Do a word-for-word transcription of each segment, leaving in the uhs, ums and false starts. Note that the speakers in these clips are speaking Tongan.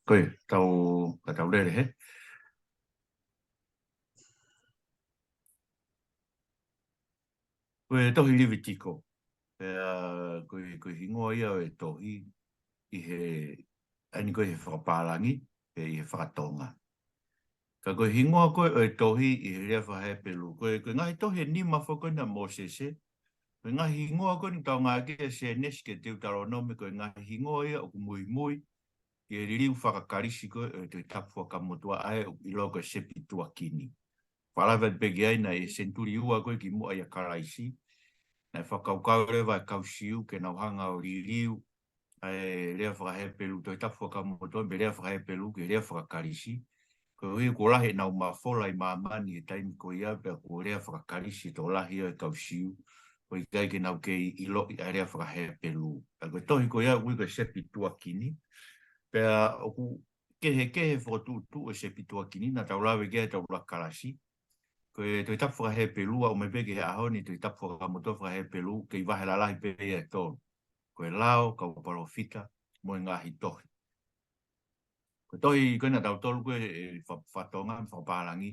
Ko e tau, ka tau lele he. Ko e tohi Livitiko. Pea ko e, ko e hingoa ia ʻo e tohi ʻi he, ʻa eni ko e ʻi he fakapālangi, pe ʻi he fakatonga. Ka ko e hingoa ko ē ʻo e tohi ʻi he lea faka-Hepelū. Ko e, ko e ngaahi tohi ʻe nima foki ko eni ʻa Mōsese. Ko e ngaahi hingoa ko eni tau ngāueʻaki ʻa Sēnesi ki he Teutalōnome, ko e ngaahi hingoa ia ʻoku muimui ki he liliu faka-Kalisi ko ē ʻo e Tohi Tapu Fuakava Motuʻa ʻa ē ʻoku ʻiloa ko e Sepituakini. Fakalave pē ki ai naʻe ʻi he senituli ua ko ē kimuʻa ʻia Kalaisi. Naʻe fakakaukau leva e kau Siu ke nau hanga ʻo liliu ʻa e lea faka-Hepelū, Tohi Tapu Fuakava Motuʻa, mei he lea faka-Hepelū ki he lea faka-Kalisi. Koeʻuhi kuo lahi ʻenau mafola ʻi māmani he taimi ko ia, pea kuo lea faka-Kalisi e tokolahi ʻo e kau Siu. ʻOku ʻikai ke nau kei ʻiloʻi ʻa e lea faka-Hepelū. Pea ko e tohi ko ia ʻoku ui ko e Sepituakini. Pea ʻoku kehekehe fokotuʻutuʻu e Sepituakini, naʻa tau lave ki ai he ʻetau ʻuluaki kalasi. Ko e Tohi Tapu faka-Hepelū, ʻo aʻu mai pē ki he ʻaho ni, Tohi Tapu Fuakava Motuʻa faka-Hepelū, kei vahe lalahi pē ia ʻe tolu. Ko e lao, kau palōfita, mo e ngaahi tohi. Ko e tohi ko ē naʻa tau tolu ko ē ʻi he fa-, fakatonga, fakapālangi,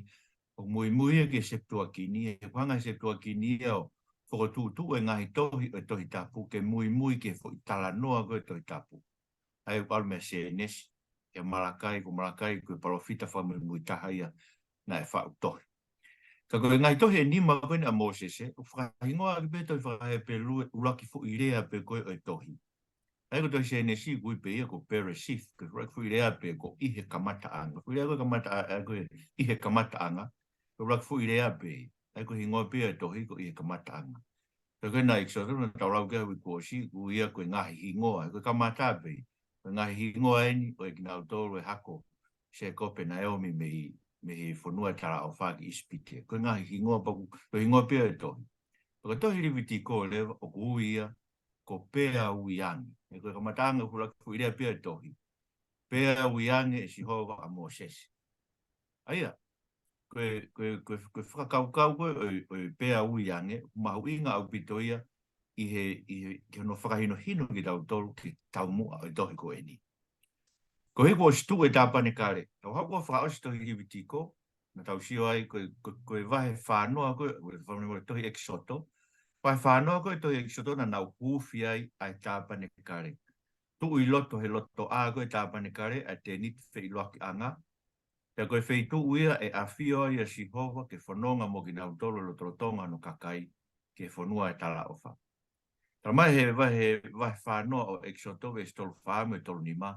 ʻoku muimui ia ki he Sepituakini, he ʻoku hanga ʻe he Sepituakini ia ʻo fokotuʻutuʻu e ngaahi tohi ʻo e Tohi Tapu, ke muimui ki he foʻi talanoa ko ē ʻo e Tohi Tapu. ʻA ia ʻoku ʻalu mei he Sēnesi, ʻia Malakai, ko Malakai ko e palōfita fakamuimui taha ia naʻe faʻu tohi. Ka ko e ngaahi tohi ʻe nima ko eni ʻa Mōsese, ʻoku fakahingoa ʻaki pē tohi faka-Hepelū e ʻuluaki foʻi lea pē ko ē ʻo e tohi. ʻA ia ko e tohi Sēnesi ʻoku ui pē ia ko Bereshith, ko e ʻuluaki foʻi lea pē ko ʻi he kamataʻanga. Foʻi lea ko e kamataʻa-, ʻa ia ko e ʻi he kamataʻanga, ko e ʻuluaki foʻi lea pē. ʻA ia ko e hingoa pē ia e tohi ko ʻi he kamataʻanga. Pea ko ena ʻEkisoto naʻa tau lau ki ai he uike kuo ʻosi, ʻoku ui ia ko e ngaahi hingoa, ko e kamata pē. Ko e ngaahi hingoa eni ʻo e kinautolu e hako, Sēkope, Naomi mei, mei he fonua ʻo e talaʻofa ki ʻIsipite. Ko e ngaahi hingoa pea ʻoku, ko e hingoa pē ia e tohi. Pea ko e tohi Livitiko leva ʻoku ui ia ko Pea Ui Ange. He ko e kamataʻanga ʻuluaki foʻi lea pē ia e tohi. Pea ui ange ʻe Sihova ʻa Mōsese. ʻA ia, ko e, ko e, ko e, ko e fakakaukau ko ē ʻo e, ʻo e pea ui ange, mahuʻinga ʻaupito ia ʻi he, ʻi he, ki hono fakahinohino kitautolu ki he taumuʻa ʻo e tohi ko eni. Koeʻuhi kuo ʻosi tuʻu e tāpanekale. Tau haʻu ʻo fakaʻosi tohi Livitiko, naʻa tau sio ai ko e, ko e, ko e vahe fānoa ko ē, ko e fānoa ko ē tohi ʻEkisoto. Vahe fānoa ko ē tohi ʻEkisoto naʻa nau huufi ai ʻa e tāpanekale. Tuʻu ʻi loto, he lotoʻā ko ē tāpanekale ʻa e tēniti feʻiloakiʻanga. Pea ko e feituʻu ia ʻe ʻafio ai ʻa Sihova ke fononga mo kinautolu ʻi he lotolotonga hono kakai ki he fonua ʻo e talaʻofa. Talamai he vahe, vahe fānoa ʻo ʻEkisoto veesi tolu fā mo e tolu nima,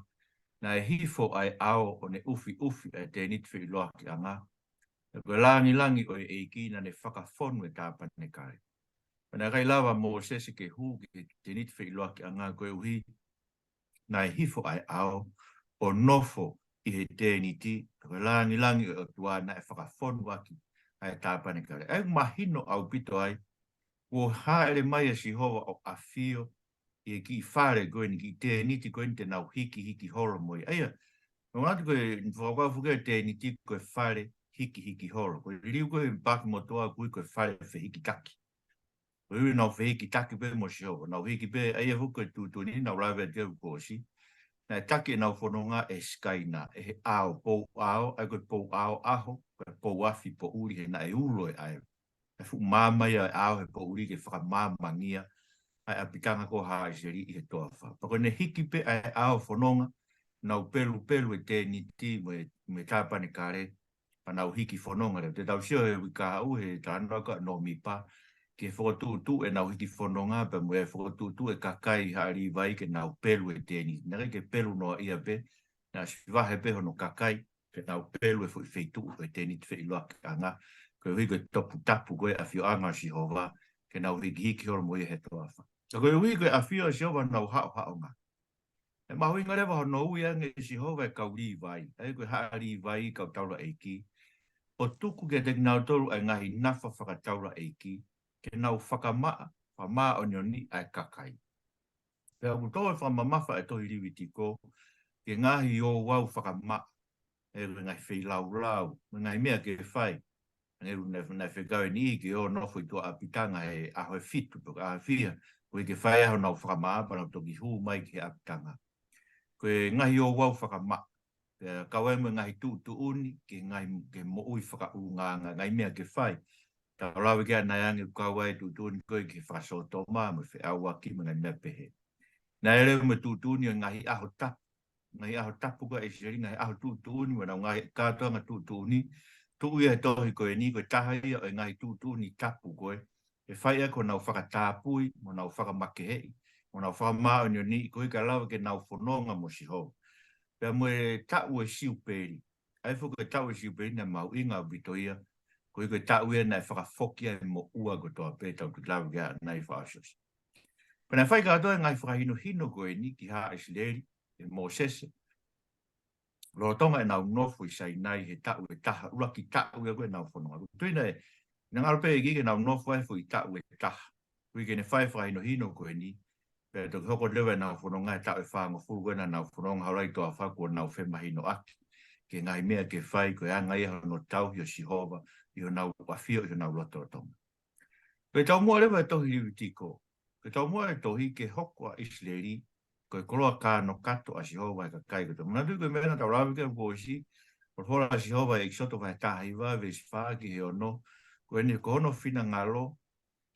naʻe hifo ʻa e ʻao ʻo ne ʻufiʻufi ʻa e tēniti feʻiloakiʻanga. Pea ko e langilangi ʻo e ʻEiki naʻa ne fakafonu e tāpanekale. Pea naʻe ʻikai lava ʻa Mōsese ke hū ki he tēniti feʻiloakiʻanga koeʻuhi naʻe hifo ʻa e ʻao ʻo nofo ʻi he tēniti, ko e langilangi ʻo e ʻOtua naʻe fakafonu ʻaki ʻa e tāpanekale. ʻA ia ʻoku mahino ʻaupito ai, kuo hāʻele mai ʻa Sihova ʻo ʻafio ʻi he kiʻi fale ko eni, kiʻi tēniti ko eni te nau hikihiki holo mo ia. ʻA ia, ʻoku ʻoatu ko e fakakaukau foki e tēniti ko e fale hikihiki holo. Ko e liliu ko ē ʻa e Paaki Motuʻa ʻoku ui ko e fale fehikitaki. Koeʻuhi naʻa nau fehikitaki pē mo Sihova, naʻa nau hiki pē, ʻa ia foki ko e tuʻutuʻuni naʻa ku lave atu ki ai he uike kuo ʻosi. Naʻe taki ʻenau fononga ʻe he Sikaina, ʻe he ʻao, pou ʻao, ʻa ia ko e pou ʻao ʻaho, ko e pou afi poʻuli he naʻe ulo e ʻaero. Naʻe fuʻu maama ia e ʻao he poʻuli ke fakamaamangia ʻa e ʻapitanga ko ē ʻo Haʻa ʻIsileli ʻi he toafa. Pea ko ʻene hiki pē ʻa e ʻao fononga, nau pelupelu e tēniti mo e, mo e tāpanekale, pea nau hiki fononga leva. Te tau sio he uike kahaʻu he talanoa ko ē ʻa Nōmipa, ki he fokotuʻutuʻu ʻenau hiki fononga, pea mo e fokotuʻutuʻu e kakai Haʻa Līvai ke nau pelu e tēniti. Naʻe ʻikai ke pelu noaʻia pē, naʻe ʻosi vahe pē hono kakai, ke nau pelu e foʻi feituʻu ʻo e tēniti feʻiloakiʻanga, koeʻuhi ko e toputapu ko ē ʻafioʻanga ʻo Sihova, ke nau hikihiki holo mo ia he toafa. Ka koeʻuhi ko e ʻafio ʻa Sihova ʻi honau haʻohaʻonga. ʻE mahuʻinga leva hono ui ange ʻe Sihova e kau Līvai, ʻa ia ko e Haʻa Līvai, kau taulaʻeiki, ʻo tuku kiate kinautolu ʻa e ngaahi nafa fakataulaʻeiki, ke nau fakamaʻa, fakamāʻoniʻoniʻi ʻa e kakai. Pea ʻoku tō e fakamamafa e tohi Livitiko ki he ngaahi ouau fakamaʻa, ʻa ia ko e ngaahi feilaulau, mo e ngaahi meʻa ke fai. Hangē naʻe, naʻe fekau e niʻihi ke ō ʻo nofo ʻi tuʻa ʻapitanga he ʻaho ʻe fitu, pe ko e ʻaho ʻe fiha, koeʻuhi ke fai ai honau fakamaʻa pea nau toki hū mai ki he ʻapitanga. Ko e ngaahi ouau fakamaʻa. Pea kau ai mo e ngaahi tuʻutuʻuni ki he ngaahi, ki he moʻui fakaʻulungaanga, ngaahi meʻa ke fai. Tau lave ki ai ʻanai ange ʻoku kau ai e tuʻutuʻuni ko ē ki he fakasōtoma mo e feʻauaki mo e ngaahi meʻa pehē. Naʻe lele mo e tuʻutuʻuni ʻo e ngaahi ʻaho tapu. Ngaahi ʻaho tapu ko ē ʻa ʻIsileli, ngaahi ʻaho tuʻutuʻuni, mo e ngaahi kātoanga tuʻutuʻuni. Tuʻu ia he tohi ko eni, ko e taha ia ʻo e ngaahi tuʻutuʻuni tapu ko ē. ʻE fai ʻaki honau fakatapui, mo honau fakamakeheʻi, mo honau fakamāʻoniʻoniʻi, koeʻuhi kae lava ke nau fononga mo Sihova. Pea mo e taʻu ʻo e Siupeli. ʻA ia foki ko e taʻu ʻo e Siupeli naʻe mahuʻinga ʻaupito ia, koeʻuhi ko e taʻu ia naʻe fakafoki ai e moʻua kotoa pē, tau toki lave ki ai ʻanai fakaʻosiʻosi. Pea naʻe fai kātoa e ngaahi fakahinohino ko eni ki haʻa ʻIsileli, ʻe Mōsese. Lolotonga ʻenau nofo ʻi Sainai he taʻu ʻe taha, ʻuluaki taʻu ia ko ē ʻenau fononga. Ko e tuʻu ina ē, naʻe ngalo pē ʻEiki ke nau nofo ai foʻi taʻu ʻe taha. Koeʻuhi ke ne fai e fakahinohino ko eni. Pea toki hoko leva ʻenau fononga he taʻu ʻe fāngofulu ko ē naʻa nau fononga holo ai ʻi toafa kuo nau femahinoʻaki ki he ngaahi meʻa ke fai, ko e anga ia hono tauhi ʻo Sihova ʻi honau ʻafio ʻi honau lotolotonga. Ko e taumuʻa leva e tohi Levitiko. Ko e taumuʻa e tohi ke hoko ʻa ʻIsileli ko e koloa kānokato ʻa Sihova ʻa e kakai kotoa. Manatuʻi ko e meʻa naʻa tau lave ki ai kuo ʻosi, folofola ʻa Sihova ʻi he ʻEkisoto vahe taha hiva veesi fā ki he ono, ko eni ko hono finangalo,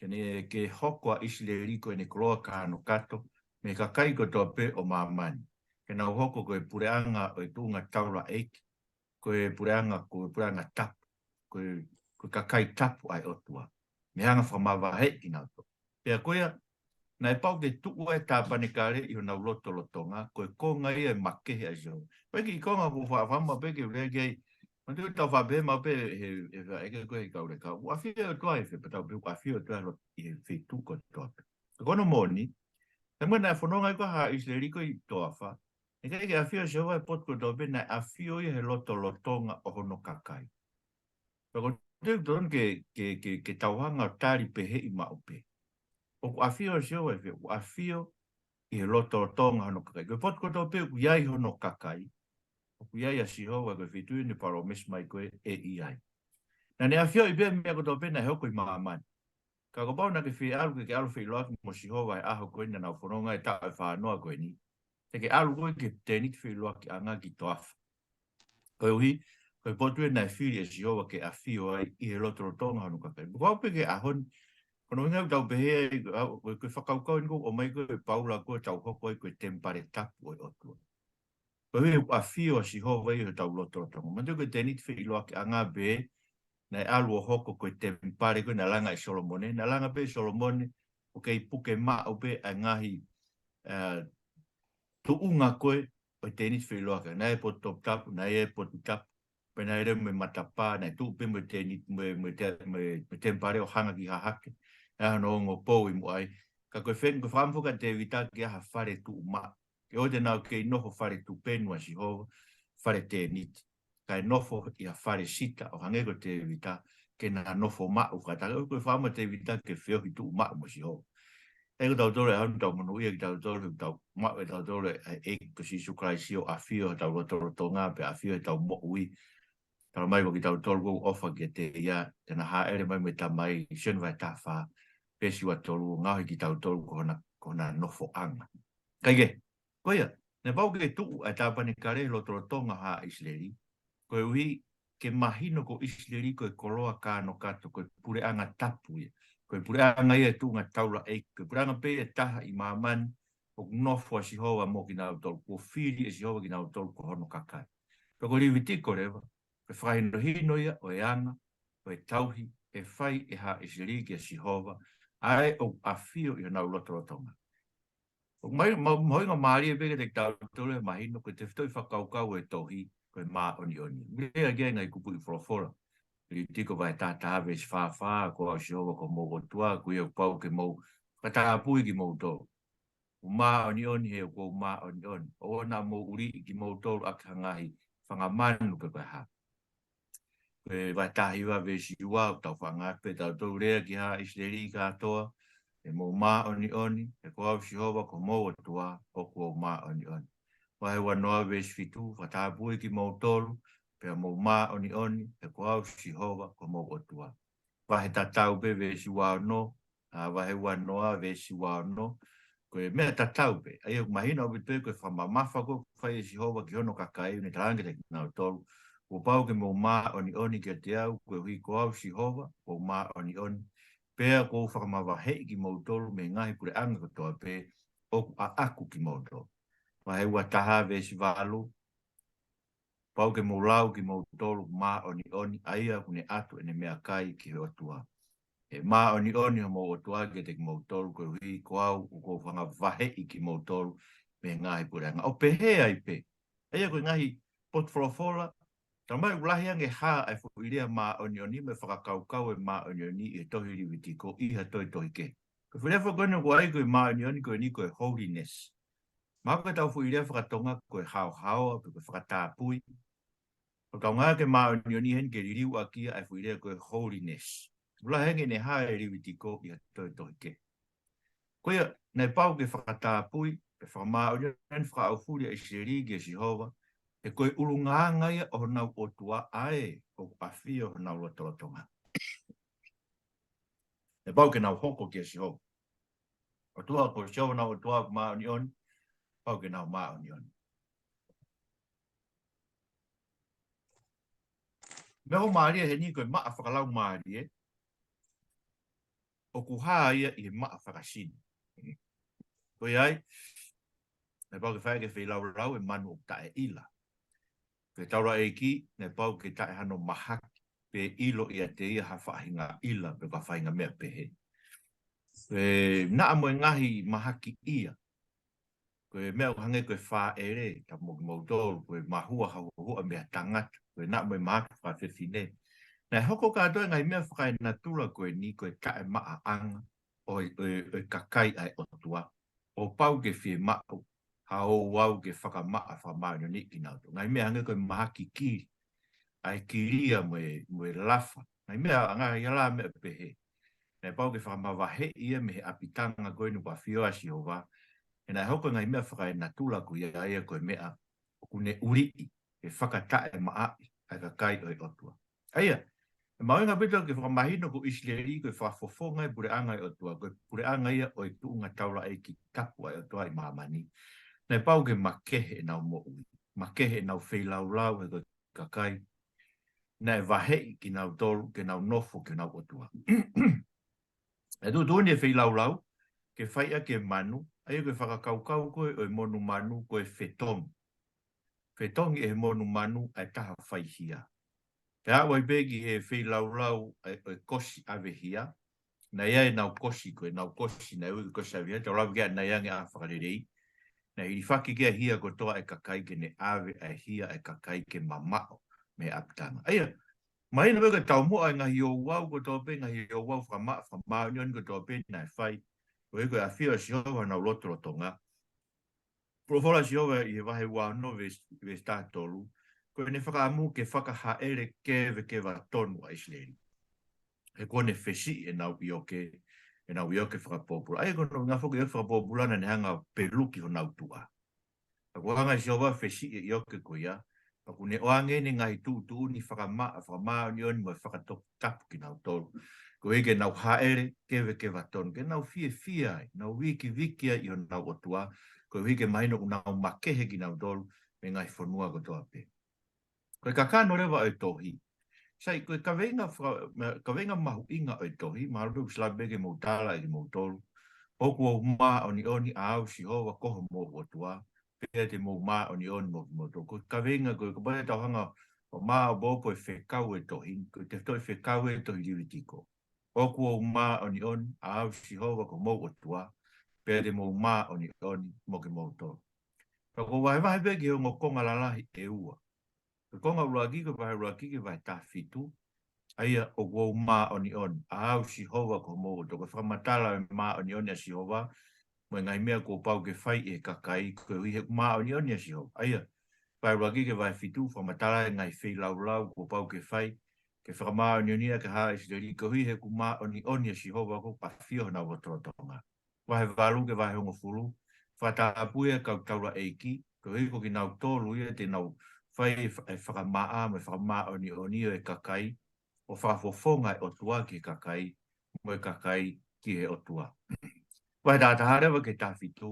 ke ne, ke hoko ʻa ʻIsileli ko ʻene koloa kānokato mei he kakai kotoa pē ʻo māmani. Ke nau hoko ko e puleʻanga ʻo e tuʻunga taulaʻeiki, ko e puleʻanga, ko e puleʻanga tapu, ko e, ko e kakai tapu ʻa e ʻOtua. Mei he anga fakamavaheʻi kinautolu. Pea ko ia, naʻe pau ke tuʻu ai e tāpanekale ʻi honau lotolotonga, ko e konga ia e makehe ʻa Sihova. Ko e kiʻi konga ʻoku faʻa faʻa maʻu pē ke u lea ki ai. Manatuʻi tau faʻa pehē maʻu pē he, he faʻa ʻeke ko ē he kau leka. ʻOku ʻafio e ʻOtua ʻi fē, pea tau pehē ʻoku ʻafio e ʻOtua ʻi he loto, ʻi he feituʻu kotoa pē. Ko hono moʻoni, he mo naʻe fononga ai ko ē haʻa ʻIsileli ko ē ʻi toafa. ʻIkai ke ʻafio ʻa Sihova he potu kotoa pē, naʻe ʻafio ia he lotolotonga ʻo hono kakai. Pea ko e teu tonu ke, ke, ke, ke tau hanga ʻo tali pehē ʻi maʻu pē. ʻOku ʻafio ʻa Sihova ʻi fē, ʻoku ʻafio ʻi he lotolotonga hono kakai. Ko e potu kotoa pē ʻoku ʻi ai hono kakai, ʻoku ʻi ai ʻa Sihova, ko e feituʻu ia ne palōmesi mai ko ē ʻe ʻi ai. Naʻa ne ʻafioʻi pē meʻa kotoa pē naʻe hoko ʻi māmani. Ka kuo pau naʻa ke fie ʻalu ke ke ʻalu feʻiloaki mo Sihova he ʻaho ko eni naʻa nau fononga he taʻu ʻe fāngofulu ko eni. Te ke ʻalu koe ki he tēniti feʻiloakiʻanga ki toafa. Koeʻuhi, ko e potu ia naʻe fili ʻe Sihova ke ʻafio ai ʻi he lotolotonga hono kakai. Ko au pē ki he ʻaho ni, ko hono ʻuhinga ʻoku tau pehē ai, ko, ko e fakakaukau eni ʻoku ʻomai ko ē ʻe Paula ko ē tau hoko ai ko e temipale tapu ʻo e ʻOtua. Koeʻuhi ʻoku ʻafio ʻa Sihova ʻi hotau lotolotonga. Manatuʻi ko e tēniti feʻiloakiʻanga pē, naʻe ʻalu ʻo hoko ko e temipale ko ē naʻe langa ʻe Solomone, naʻe langa pē ʻe Solomone, ʻoku kei puke maʻu pē ʻa e ngaahi, ā, tuʻunga ko ē ʻo e tēniti feʻiloaki. Naʻe potu toputapu, naʻe potu tapu, pea naʻe lele mo e matapā, naʻe tuʻu pē mo e tēniti, mo e, mo e te-, mo e, mo e temipale ʻo hanga ki hahake. Naʻe hono ongo pou ʻi muʻa ai. Ka ko e feng-, ko e fakamuka ʻa Tēvita ke ʻi ai ha fale tuʻumaʻu. Ke ʻoua te nau kei nofo fale tupenu ʻa Sihova, fale tēniti. Kae nofo ʻi ha fale sita ʻo hangē ko Tēvita, ke na nofo maʻu fakataha. Ko e fakamuka ʻa Tēvita ke feohi tuʻumaʻu mo Sihova. ʻA ia ko tautolu ʻe ʻaho ni tau monūʻia kitautolu, he tau maʻu ʻe tautolu ʻa e ʻEiki ko Sīsū Kalaisi ʻo ʻafio hotau lotolotonga, pea ʻafio hotau moʻui. Talamai ko kitautolu ʻoku ʻofa kiate ia, te na hāʻele mai mo e Tamai, Sione vahe taha fā, veesi ua tolu, ngaohi kitautolu ko hona, ko hona nofoʻanga. Kae kehe, ko ia, naʻe pau ke tuʻu ʻa e tāpanekale he lotolotonga haʻa ʻIsileli, koeʻuhi ke mahino ko ʻIsileli ko e koloa kānokato, ko e puleʻanga tapu ia. Ko e puleʻanga ia ʻo e tuʻunga taulaʻeiki, ko e puleʻanga pē ia ʻe taha ʻi māmani, ʻoku nofo ʻa Sihova mo kinautolu, kuo fili ʻe Sihova kinautolu ko hono kakai. Pea ko Levitiko leva, ko e fakahinohino ia ʻo e anga ʻo e tauhi ʻe fai ʻe haʻa ʻIsileli kia Sihova, ʻa ē ʻoku ʻafio ʻi honau lotolotonga. ʻOku mai, ma-, mahuʻinga mālie pē kiate kitautolu ʻa e mahino ko e tefitoʻi fakakaukau ʻo e tohi, ko e māʻoniʻoni. Lea ki ai e ngaahi kupuʻi folofola. Levitiko vahe taha taha veesi fā fā, ko au Sihova ko homou ʻOtua, ko ia ʻoku pau ke mou fakatapui kimoutolu. ʻOku ou māʻoniʻoni he ʻoku ou māʻoniʻoni. ʻOua naʻa mou ʻuliʻi kimoutolu ʻaki ha ngaahi fanga manu pe ko e hā. Ko e vahe taha hiva veesi ua, ʻoku tau faʻa ngāueʻaki pē tautolu, lea ki haʻa ʻIsileli kātoa, ʻe mou māʻoniʻoni, he ko au Sihova ko homou ʻOtua, ʻoku ou māʻoniʻoni. Vahe ua noa veesi fitu, fakatapui kimoutolu, pea mou māʻoniʻoni, he ko au Sihova ko homou ʻOtua. Vahe tatau pē veesi ua ono, ā, vahe ua noa veesi ua ono, ko e meʻa tatau pē. ʻA ia ʻoku mahino ʻaupito pē ko e fakamamafa ko ē ʻoku fai ʻe Sihova ki hono kakai, ʻoku ne talaange kiate kinautolu, kuo pau ke mou māʻoniʻoni kiate au, koeʻuhi ko au Sihova, ʻoku ou māʻoniʻoni. Pea ʻoku ou fakamavaheʻi kimoutolu mei he ngaahi puleʻanga kotoa pē ʻoku ʻaʻaku kimoutolu. Vahe ua taha veesi valu, pau ke mou lau kimoutolu māʻoniʻoni, ʻa ia ʻoku ne ʻatu ʻene meʻakai ki he ʻOtua. ʻE māʻoniʻoni homou ʻOtua kiate kimoutolu, koeʻuhi ko au ʻoku ou fakamavaheʻi kimoutolu mei he ngaahi puleʻanga. ʻO pehē ai pē. ʻA ia ko e ngaahi potu folofola, talamai ʻoku lahi ange hā ʻa e foʻi lea māʻoniʻoni mo e fakakaukau e māʻoniʻoni ʻi he tohi Levitiko ʻi ha toe tohi kehe. Ko e foʻi lea foki ko eni ʻoku ʻai ko e māʻoniʻoni ko eni ko e holiness. Mahalo ko ʻetau foʻi lea fakatonga ko e haohaoa, pe ko e fakatapui. ʻOku tau ngāueʻaki e māʻoniʻoni heni ke liliu ʻaki ia ʻa e foʻi lea ko e holiness. ʻOku lahi ange ʻene hā ʻi Levitiko ʻi ha toe tohi kehe. Ko ia, naʻe pau ke fakatapui, pe fakamāʻoniʻoni fakaʻaufuli ʻa ʻIsileli kia Sihova, he ko e ʻulungaanga ia ʻo honau ʻOtua ʻa ē ʻoku ʻafio honau lotolotonga. Naʻe pau ke nau hoko kia Sihova. ʻOtua ko Sihova honau ʻOtua ʻoku māʻoniʻoni, pau ke nau māʻoniʻoni. Meʻa ʻoku mālie heni ko e maʻa fakalaumālie, ʻoku hā ia ʻi he maʻa fakasino. Ko ia ai, naʻe pau ke fai ʻaki e feilaulau e manu ʻoku taʻeʻila. Ko e taulaʻeiki, naʻe pau ke taʻe hano mahaki, pe ʻilo ʻiate ia ha faʻahinga ʻila, pe ko ha faʻahinga meʻa pehē. Ko e naʻa mo e ngaahi mahaki ia, ko e meʻa ʻoku hangē ko e fāʻele, tapu mo kimoutolu, ko e mahua ha huhuʻa mei ha tangata, ko e naʻa mo e mahaki fakafefine. Naʻe hoko kātoa e ngaahi meʻa fakaenatula ko eni, ko e taʻemaʻaʻanga ʻo e, ʻo e, ʻo e kakai ʻa e ʻOtua. ʻO pau ke fiemaʻu ha ouau ke fakamaʻa, fakamāʻoniʻoniʻi kinautolu. Ngaahi meʻa hangē ko e mahaki kili, ʻa e kilia mo e, mo e lafa. Ngaahi meʻa, ngaahi ala meʻa pehē. Naʻe pau ke fakamavaheʻi ia mei he ʻapitanga ko eni ʻoku ʻafio ai ʻa Sihova. He naʻe hoko e ngaahi meʻa fakaenatula ko ia ia ko e meʻa ʻoku ne ʻuliʻi, ʻe fakataʻemaʻaʻi ʻa e kakai ʻo e ʻOtua. ʻA ia, ʻe mahuʻinga ʻaupito ke fakamahino ko ʻIsileli ko e fakafofonga e puleʻanga ʻo e ʻOtua, ko e puleʻanga ia ʻo e tuʻunga taulaʻeiki tapu ʻa e ʻOtua ʻi māmani. Naʻe pau ke makehe ʻenau moʻui, makehe ʻenau feilaulau he ko e kakai naʻe vaheʻi kinautolu ke nau nofo ki honau ʻOtua. ʻE tuʻutuʻuni e feilaulau ke fai ʻaki e manu, ʻa ia ko e fakakaukau ko ē ʻo e monumanu ko e fetongi. Fetongi ʻe he monumanu ʻa e taha fai hia. Pea aʻu ai pē ki he feilaulau ʻa e, ʻo e kosi ʻave hia. Naʻe ʻi ai ʻenau kosi, ko ʻenau kosi, naʻe ui ko e kosi ʻave hia, tau lave ki ai, naʻe ʻi ai ange ʻa e fakalelei. Naʻe hilifaki ki ai e hia kotoa ʻa e kakai ke ne ʻave ʻa e hia ʻa e kakai ke mamaʻo mei he ʻapitanga. ʻA ia, mahino pē ko e taumuʻa e ngaahi ouau kotoa pē, ngaahi ouau fakamaʻa, fakamāʻoniʻoni kotoa pē naʻe fai. Koeʻuhi ko e ʻafio ʻa Sihova honau lotolotonga. Folofola ʻa Sihova ʻi he vahe ua ono veesi, veesi taha tolu, ko ʻene fakaʻamu ke fakahaʻele kevekeva tonu ʻa ʻIsileli. He kuo ne fesiʻi ʻenau ʻioke, ʻenau ʻioke fakapōpula. ʻA ia ko hono ʻuhinga foki ʻioke fakapōpula naʻa ne hanga ʻo peluki honau tuʻa. Ka kuo hanga ʻe Sihova ʻo fesiʻi e ʻioke ko ia, pea kuo ne ʻoange ʻene ngaahi tuʻutuʻuni fakamaʻa, fakamāʻoniʻoni mo e fakatoputapu kinautolu. Koeʻuhi ke nau haʻele kevekeva tonu, ke nau fiefia ai, nau vikiviki ai ʻi honau ʻOtua, koeʻuhi ke mahino ʻoku nau makehe kinautolu mei he ngaahi fonua kotoa pē. Ko e kakano leva ʻo e tohi. Sai, ko e kaveinga faka-, ma-, kaveinga mahuʻinga ʻo e tohi, mahalo pē ʻoku ʻosi lava pē ke mou tala ʻe kimoutolu. ʻOku ou māʻoniʻoni ʻa au Sihova ko homou ʻOtua, pea te mou māʻoniʻoni mo kimoutolu. Ko e kaveinga ko ē, kapau te tau hanga ʻo maʻu pē ko e fekau e tohi, ko e tefitoʻi fekau e tohi Levitiko. ʻOku ou māʻoniʻoni ʻa au Sihova ko homou ʻOtua, pea te mou māʻoniʻoni mo kimoutolu. Ka ʻoku ou vahevahe pē ki he ongo konga lalahi ʻe ua. Ko e konga ʻuluaki, ko e vahe ʻuluaki ki he vahe taha fitu. ʻA ia ʻoku ou māʻoniʻoni ʻa au Sihova ko homou ʻOtua. Ko e fakamatala e māʻoniʻoni ʻa Sihova, mo e ngaahi meʻa kuo pau ke fai ʻe he kakai, koeʻuhi he ʻoku māʻoniʻoni ʻa Sihova. ʻA ia, vahe ʻuluaki ki he vahe fitu, fakamatala e ngaahi feilaulau kuo pau ke fai, ke fakamāʻoniʻoni ʻaki e haʻa ʻIsileli, koeʻuhi he ʻoku māʻoniʻoni ʻa Sihova ʻoku ʻafio honau lotolotonga. Vahe valu ki he vahe hongofulu, fakatapui e kau taulaʻeiki, koeʻuhi ko kinautolu ia te nau fai e fa-, e fakamaʻa, mo e fakamāʻoniʻoni ʻo e kakai, ʻo fakafofonga e ʻOtua ki he kakai, mo e kakai ki he ʻOtua. Vahe taha taha leva ki he taha fitu,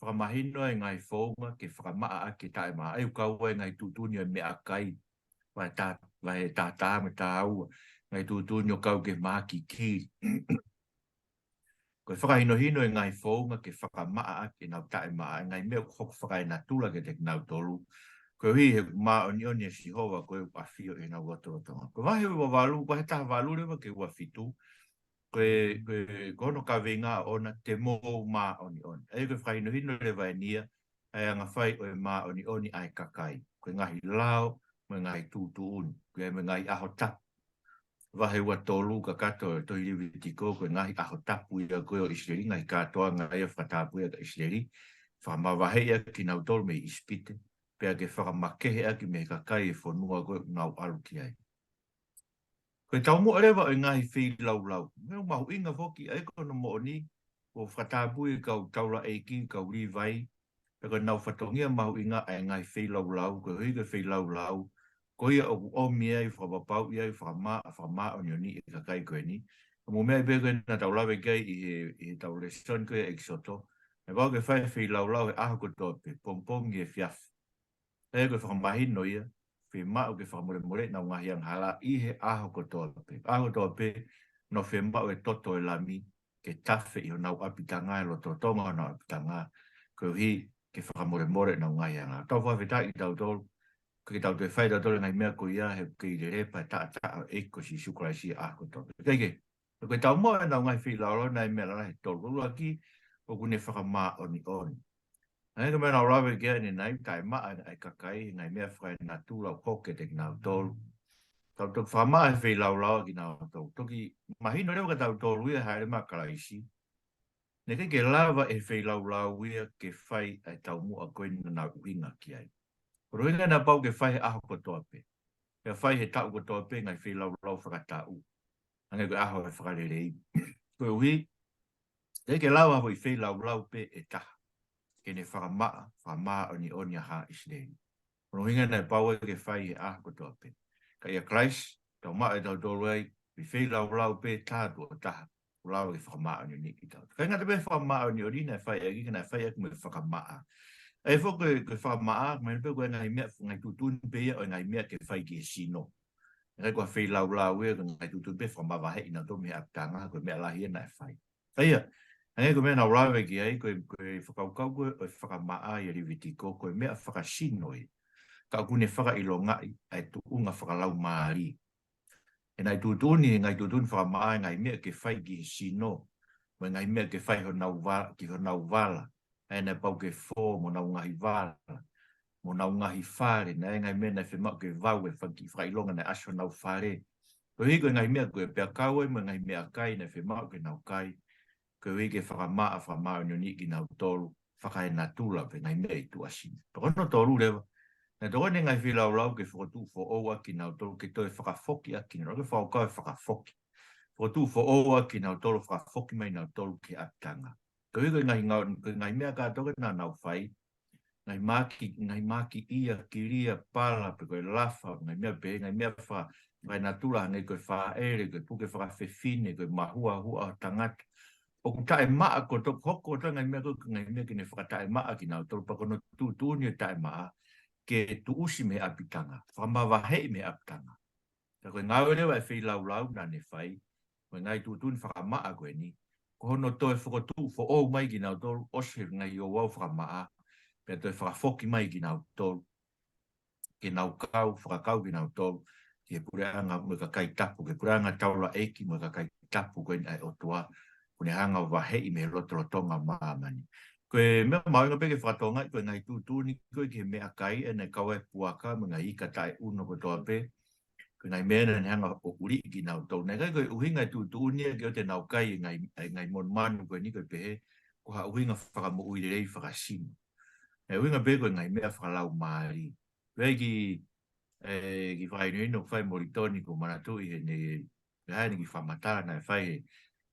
fakamahino e ngaahi founga ke fakamaʻa ʻaki e taʻemaʻa. ʻA ia ʻoku kau ai e ngaahi tuʻutuʻuni ʻo e meʻakai. Vahe taha, vahe taha taha mo e taha ua, ngaahi tuʻutuʻuni ʻoku kau ki he mahaki kili. Ko e fakahinohino e ngaahi founga ke fakamaʻa ʻaki ʻenau taʻemaʻa, e ngaahi meʻa ʻoku hoko fakaenatula kiate kinautolu, koeʻuhi he ʻoku māʻoniʻoni ʻa Sihova ko ē ʻoku ʻafio ʻi heʻenau lotolotonga. Ko e vahe ua valu, vahe taha valu leva ki he ua fitu, ko e, ko e, ko hono kaveinga ʻoʻona, te mou māʻoniʻoni. ʻA ia ko e fakahinohino leva eni ia ʻa e anga fai ʻo e māʻoniʻoni ʻa e kakai. Ko e ngaahi lao mo e ngaahi tuʻutuʻuni, ko e mo e ngaahi ʻaho tapu. Vahe ua tolu kakato e tohi Levitiko, ko e ngaahi ʻaho tapu ia ko ē ʻo ʻIsileli, ngaahi kātoanga ia fakatāpui ʻaki ʻa ʻIsileli, fakamavaheʻi ʻaki kinautolu mei ʻIsipite, pea ke fakamakehe ʻaki mei he kakai e fonua ko ē ʻoku nau ʻalu ki ai. Ko e taumuʻa leva ʻo e ngaahi feilaulau, meʻa mahuʻinga foki, ʻa ia ko hono moʻoni, ʻoku fakatāpui e kau taulaʻeiki, kau Līvai, pea ko ʻenau fatongia mahuʻinga ʻa e ngaahi feilaulau, koeʻuhi ko e feilaulau ko ia ʻoku ʻomi ai, fakapapauʻi ai, fakamaʻa, fakamāʻoniʻoniʻi e kakai ko eni. Ka mou meaʻi pē ko ē naʻa tau lave ki ai ʻi he, ʻi heʻetau lēsoni ko ē ʻEkisoto, ʻe pau ke fai e feilaulau he ʻaho kotoa pē, pongipongi, efiafi. ʻA ia ko e fakamahino ia, fiemaʻu ke fakamolemoleʻi ʻenau ngaahi angahala ʻi he ʻaho kotoa pē. ʻAho kotoa pē, nau fiemaʻu e toto e lami ke tafe ʻi honau ʻapitanga, e lotolotonga honau ʻapitanga, koeʻuhi ke fakamolemoleʻi ʻenau ngaahi angahala. Tau fakafetaʻi kitautolu, ʻoku ʻikai ke tau toe fai tautolu e ngaahi meʻa ko ia he ʻoku kei lele pē e taʻataʻa ʻo e ʻEiki ko Sīsū Kalaisi ʻaho kotoa pē. Kae kehe, ko e taumuʻa ʻenau ngaahi feilaulau naʻe meʻa lalahi ʻe tolu. Ko e ʻuluaki, ʻoku ne fakamāʻoniʻoni. ʻA ia ko e meʻa naʻa ku lave ki ai ʻanenai, taʻemaʻa e kakai, ngaahi meʻa fakaenatula ʻoku hoko kiate kinautolu. Tau toki fakamaʻa he feilaulau kinautolu. Toki mahino leva kia tautolu ia hāʻele mai ʻa Kalaisi, naʻe ʻikai ke lava ʻe he feilaulau ia ke fai ʻa e taumuʻa ko eni naʻa nau ʻuhinga ki ai. Ko hono ʻuhinga naʻe pau ke fai he ʻaho kotoa pē, pea fai he taʻu kotoa pē ngaahi feilaulau fakataʻu, hangē ko e ʻaho e Fakalelei. Koeʻuhi, ʻikai ke lava ha foʻi feilaulau pē ʻe taha ke ne fakamaʻa, fakamāʻoniʻoni ʻa haʻa ʻIsileli. Ko hono ʻuhinga naʻe pau ai ke fai he ʻaho kotoa pē. Ka ʻia Kalaisi, tau maʻu ʻe tautolu ai, foʻi feilaulau pē ʻe taha tuʻo taha, ʻoku lava ke fakamāʻoniʻoniʻi kitautolu. ʻIkai ngata pē he fakamāʻoniʻoni naʻe fai ʻaki, ka naʻe fai ʻaki mo e fakamaʻa. ʻA ia foki ko e, ko e fakamaʻa, mahino pē ko e ngaahi meʻa, ngaahi tuʻutuʻuni pē ia ʻo e ngaahi meʻa ke fai ki he sino. ʻIkai ko ha feilaulau ia, ko e ngaahi tuʻutuʻuni pē fakamavaheʻi kinautolu mei he ʻapitanga, ko e meʻa lahi ia naʻe fai. ʻA ia, hangē ko e meʻa naʻa ku lave ki ai, ko e, ko e fakakaukau ko ē ʻo e fakamaʻa ʻia Levitiko, ko e meʻa fakasino ia. Ka ʻoku ne fakaʻilongaʻi ʻa e tuʻunga fakalaumālie. ʻE ngaahi tuʻutuʻuni, ngaahi tuʻutuʻuni fakamaʻa, ngaahi meʻa ke fai ki he sino, mo e ngaahi meʻa ke fai honau va-, ki honau vala, ʻa ia naʻe pau ke fō mo honau ngaahi vala, mo honau ngaahi fale, naʻe ngaahi meʻa naʻe fiemaʻu ke vau e faki-, fakaʻilonga naʻe ʻasi honau fale. Koeʻuhi ko e ngaahi meʻa ko ē pea kau ai mo e ngaahi meʻakai naʻe fiemaʻu ke nau kai, koeʻuhi ke fakamaʻa, fakamāʻoniʻoniʻi kinautolu fakaenatula pe ngaahi meʻa ʻi tuʻasino. Pea ko hono tolu leva, naʻe tokoni e ngaahi feilaulau ke fokotuʻu foʻou ʻaki kinautolu, ke toe fakafoki ʻaki kinautolu, ke fakakaukau e fakafoki. Fokotuʻu foʻou ʻaki kinautolu, fakafoki mai kinautolu ki he ʻapitanga. Koeʻuhi ko e ngaahi ngau-, ko e ngaahi meʻa kātoa ko ē naʻa nau fai, ngaahi mahaki, ngaahi mahaki ia, kilia, pala, pe ko e lafa, ngaahi meʻa pehē, ngaahi meʻa fa-, fakaenatula hangē ko e fāʻele, ko e puke fakafefine, ko e mahuahua ʻo e tangata. ʻOku taʻemaʻa kotoa, hoko kotoa e ngaahi meʻa ko ē, ngaahi meʻa ke ne fakataʻemaʻa kinautolu, pea ko hono tuʻutuʻuni e taʻemaʻa, ke tuʻusi mei he ʻapitanga, fakamavaheʻi mei he ʻapitanga. Ka ko e ngāue leva e feilaulau naʻa ne fai, mo e ngaahi tuʻutuʻuni fakamaʻa ko eni, ko hono toe fokotuʻu foʻou mai kinautolu, ʻosi e ngaahi ouau fakamaʻa, pea toe fakafoki mai kinautolu, ke nau kau, fakakau kinautolu ki he puleʻanga mo e kakai tapu, ki he puleʻanga taulaʻeiki mo e kakai tapu ko eni ʻa e ʻOtua, ʻoku ne hanga ʻo vaheʻi mei he lotolotonga ʻo māmani. Ko e meʻa mahuʻinga pē ke fakatokangaʻi, ko e ngaahi tuʻutuʻuni ko ē ki he meʻakai, ʻa ia naʻe kau ai e puaka mo e ngaahi ika taʻeʻuno kotoa pē, ko e ngaahi meʻa ia naʻa ne hanga ʻo ʻuliʻi kinautolu. Naʻe ʻikai ko e ʻuhinga e tuʻutuʻuni ia ke ʻoua te nau kai e ngaahi, e ngaahi monumanu ko eni ko e pehē, ko ha ʻuhinga fakamoʻui lelei fakasino. ʻE ʻuhinga pē ko e ngaahi meʻa fakalaumālie. Pea ki, e, kiʻi fakahinohino ʻoku fai ʻe Molitoni ʻoku ou manatuʻi heʻene, pea ʻi heʻene kiʻi fakamatala naʻe fai he,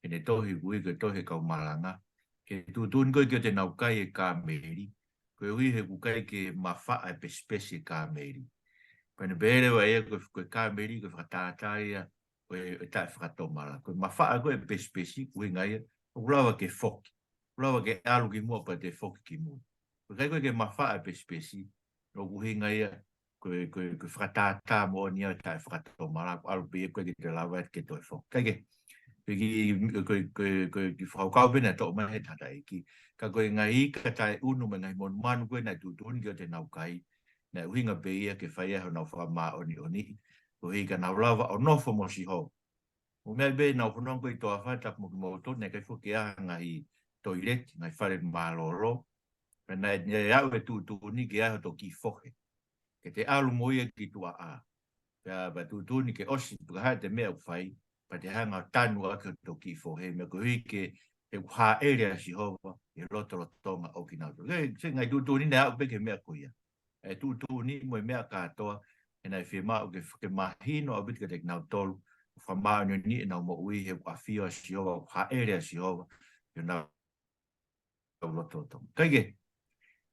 heʻene tohi ʻoku ui ko e tohi e kau malanga. Ko e tuʻutuʻuni ko ē ke ʻoua te nau kai e kāmeli, koeʻuhi he ʻoku ʻikai ke mafaʻa e pesipesi e kāmeli. Pea ne pehē leva ʻe ia ko e, ko e kāmeli ko e fakatātā ia ʻo e, ʻo e taʻefakatomala. Ko e mafaʻa ko ē e pesipesi, ʻuhinga ia ʻoku lava ke foki. ʻoku lava ke ʻalu ki muʻa pea te foki ki muʻa. ʻOku ʻikai ko e ke mafaʻa e pesipesi, ʻoku ʻuhinga ia, ko e, ko e, ko e fakatātā moʻoni ia taʻefakatomala, ʻoku ʻalu pē ia ʻoku ʻikai ke te lava ke toe foki. Kae kehe, ko e kiʻi, ko e, ko e, ko e kiʻi fakakaukau pē naʻe toʻo mai he tangataʻeiki. Ka ko e ngaahi ika taʻeʻunu mo e ngaahi monumanu ko ē naʻe tuʻutuʻuni ke ʻoua te nau kai, naʻe ʻuhinga pē ia ke fai ai honau fakamāʻoniʻoniʻi, koeʻuhi ka nau lava ʻo nofo mo Sihova. Mo e meʻa pē naʻa nau fononga ko ē ʻi toafa, tapu mo kimoutolu, naʻe ʻikai foki ha ngaahi toileti, ngaahi fale mālōlō. Pea naʻe, naʻe aʻu e tuʻutuʻuni ke ʻai hoto kiʻi fohe, ke te ʻalu mo ia ki tuʻa. Pea, pea tuʻutuʻuni ke ʻosi, pe ko e hā e meʻa ʻoku fai, pea te hanga ʻo tanu ʻaki hoto kiʻi fohe, meʻa koeʻuhi ke, he ʻoku hāʻele ʻa Sihova ʻi he lotolotonga ʻo kinautolu. Ke, se ngaahi tuʻutuʻuni naʻe aʻu pē ki he meʻa ko ia. ʻE tuʻutuʻuni mo e meʻa kātoa, he naʻe fiemaʻu ke, ke mahino ʻaupito kiate kinautolu, ʻoku fakamāʻoniʻoniʻi ʻenau moʻui, he ʻoku ʻafio ʻa Sihova, ʻoku hāʻele ʻa Sihova ʻi honau lotolotonga. Kae kehe,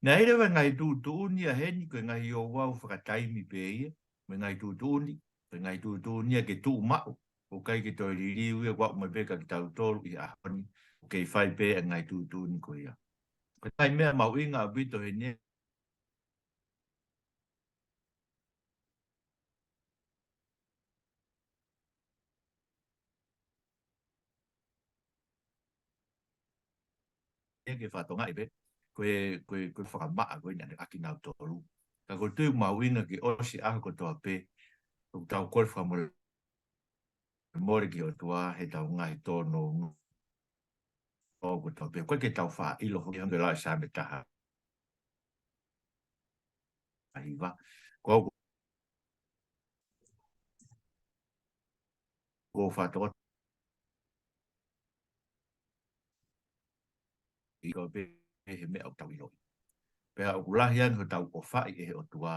naʻe ʻi ai leva e ngaahi tuʻutuʻuni ia heni, ko e ngaahi ouau fakataimi pē ia, mo e ngaahi tuʻutuʻuni, ko e ngaahi tuʻutuʻuni ia ke tuʻu maʻu, ʻoku ʻikai ke toe liliu ia, ʻoku aʻu mai pē kia kitautolu ʻi he ʻaho ni, ʻoku kei fai pē e ngaahi tuʻutuʻuni ko ia. Ko e ngaahi meʻa mahuʻinga ʻaupito heni, ia ke fakatokangaʻi pē, ko e, ko e, ko e fakamaʻa ko eni ʻa kinautolu. Ka ʻoku ou tui ʻoku mahuʻinga ke ʻosi e ʻaho kotoa pē, ʻoku tau kole fakamolemole mole ki he ʻOtua, he ʻetau ngaahi tōnounou kotoa pē. ʻOku ʻikai ke tau faʻa ʻilo foki, hangē ko e lau ʻa e Saame taha hiva. Ko au, ko e fatongia ʻi ko pē he meʻa ʻoku tau ʻiloʻi. Pea ʻoku lahi ange hotau ʻofaʻi ʻe he ʻOtua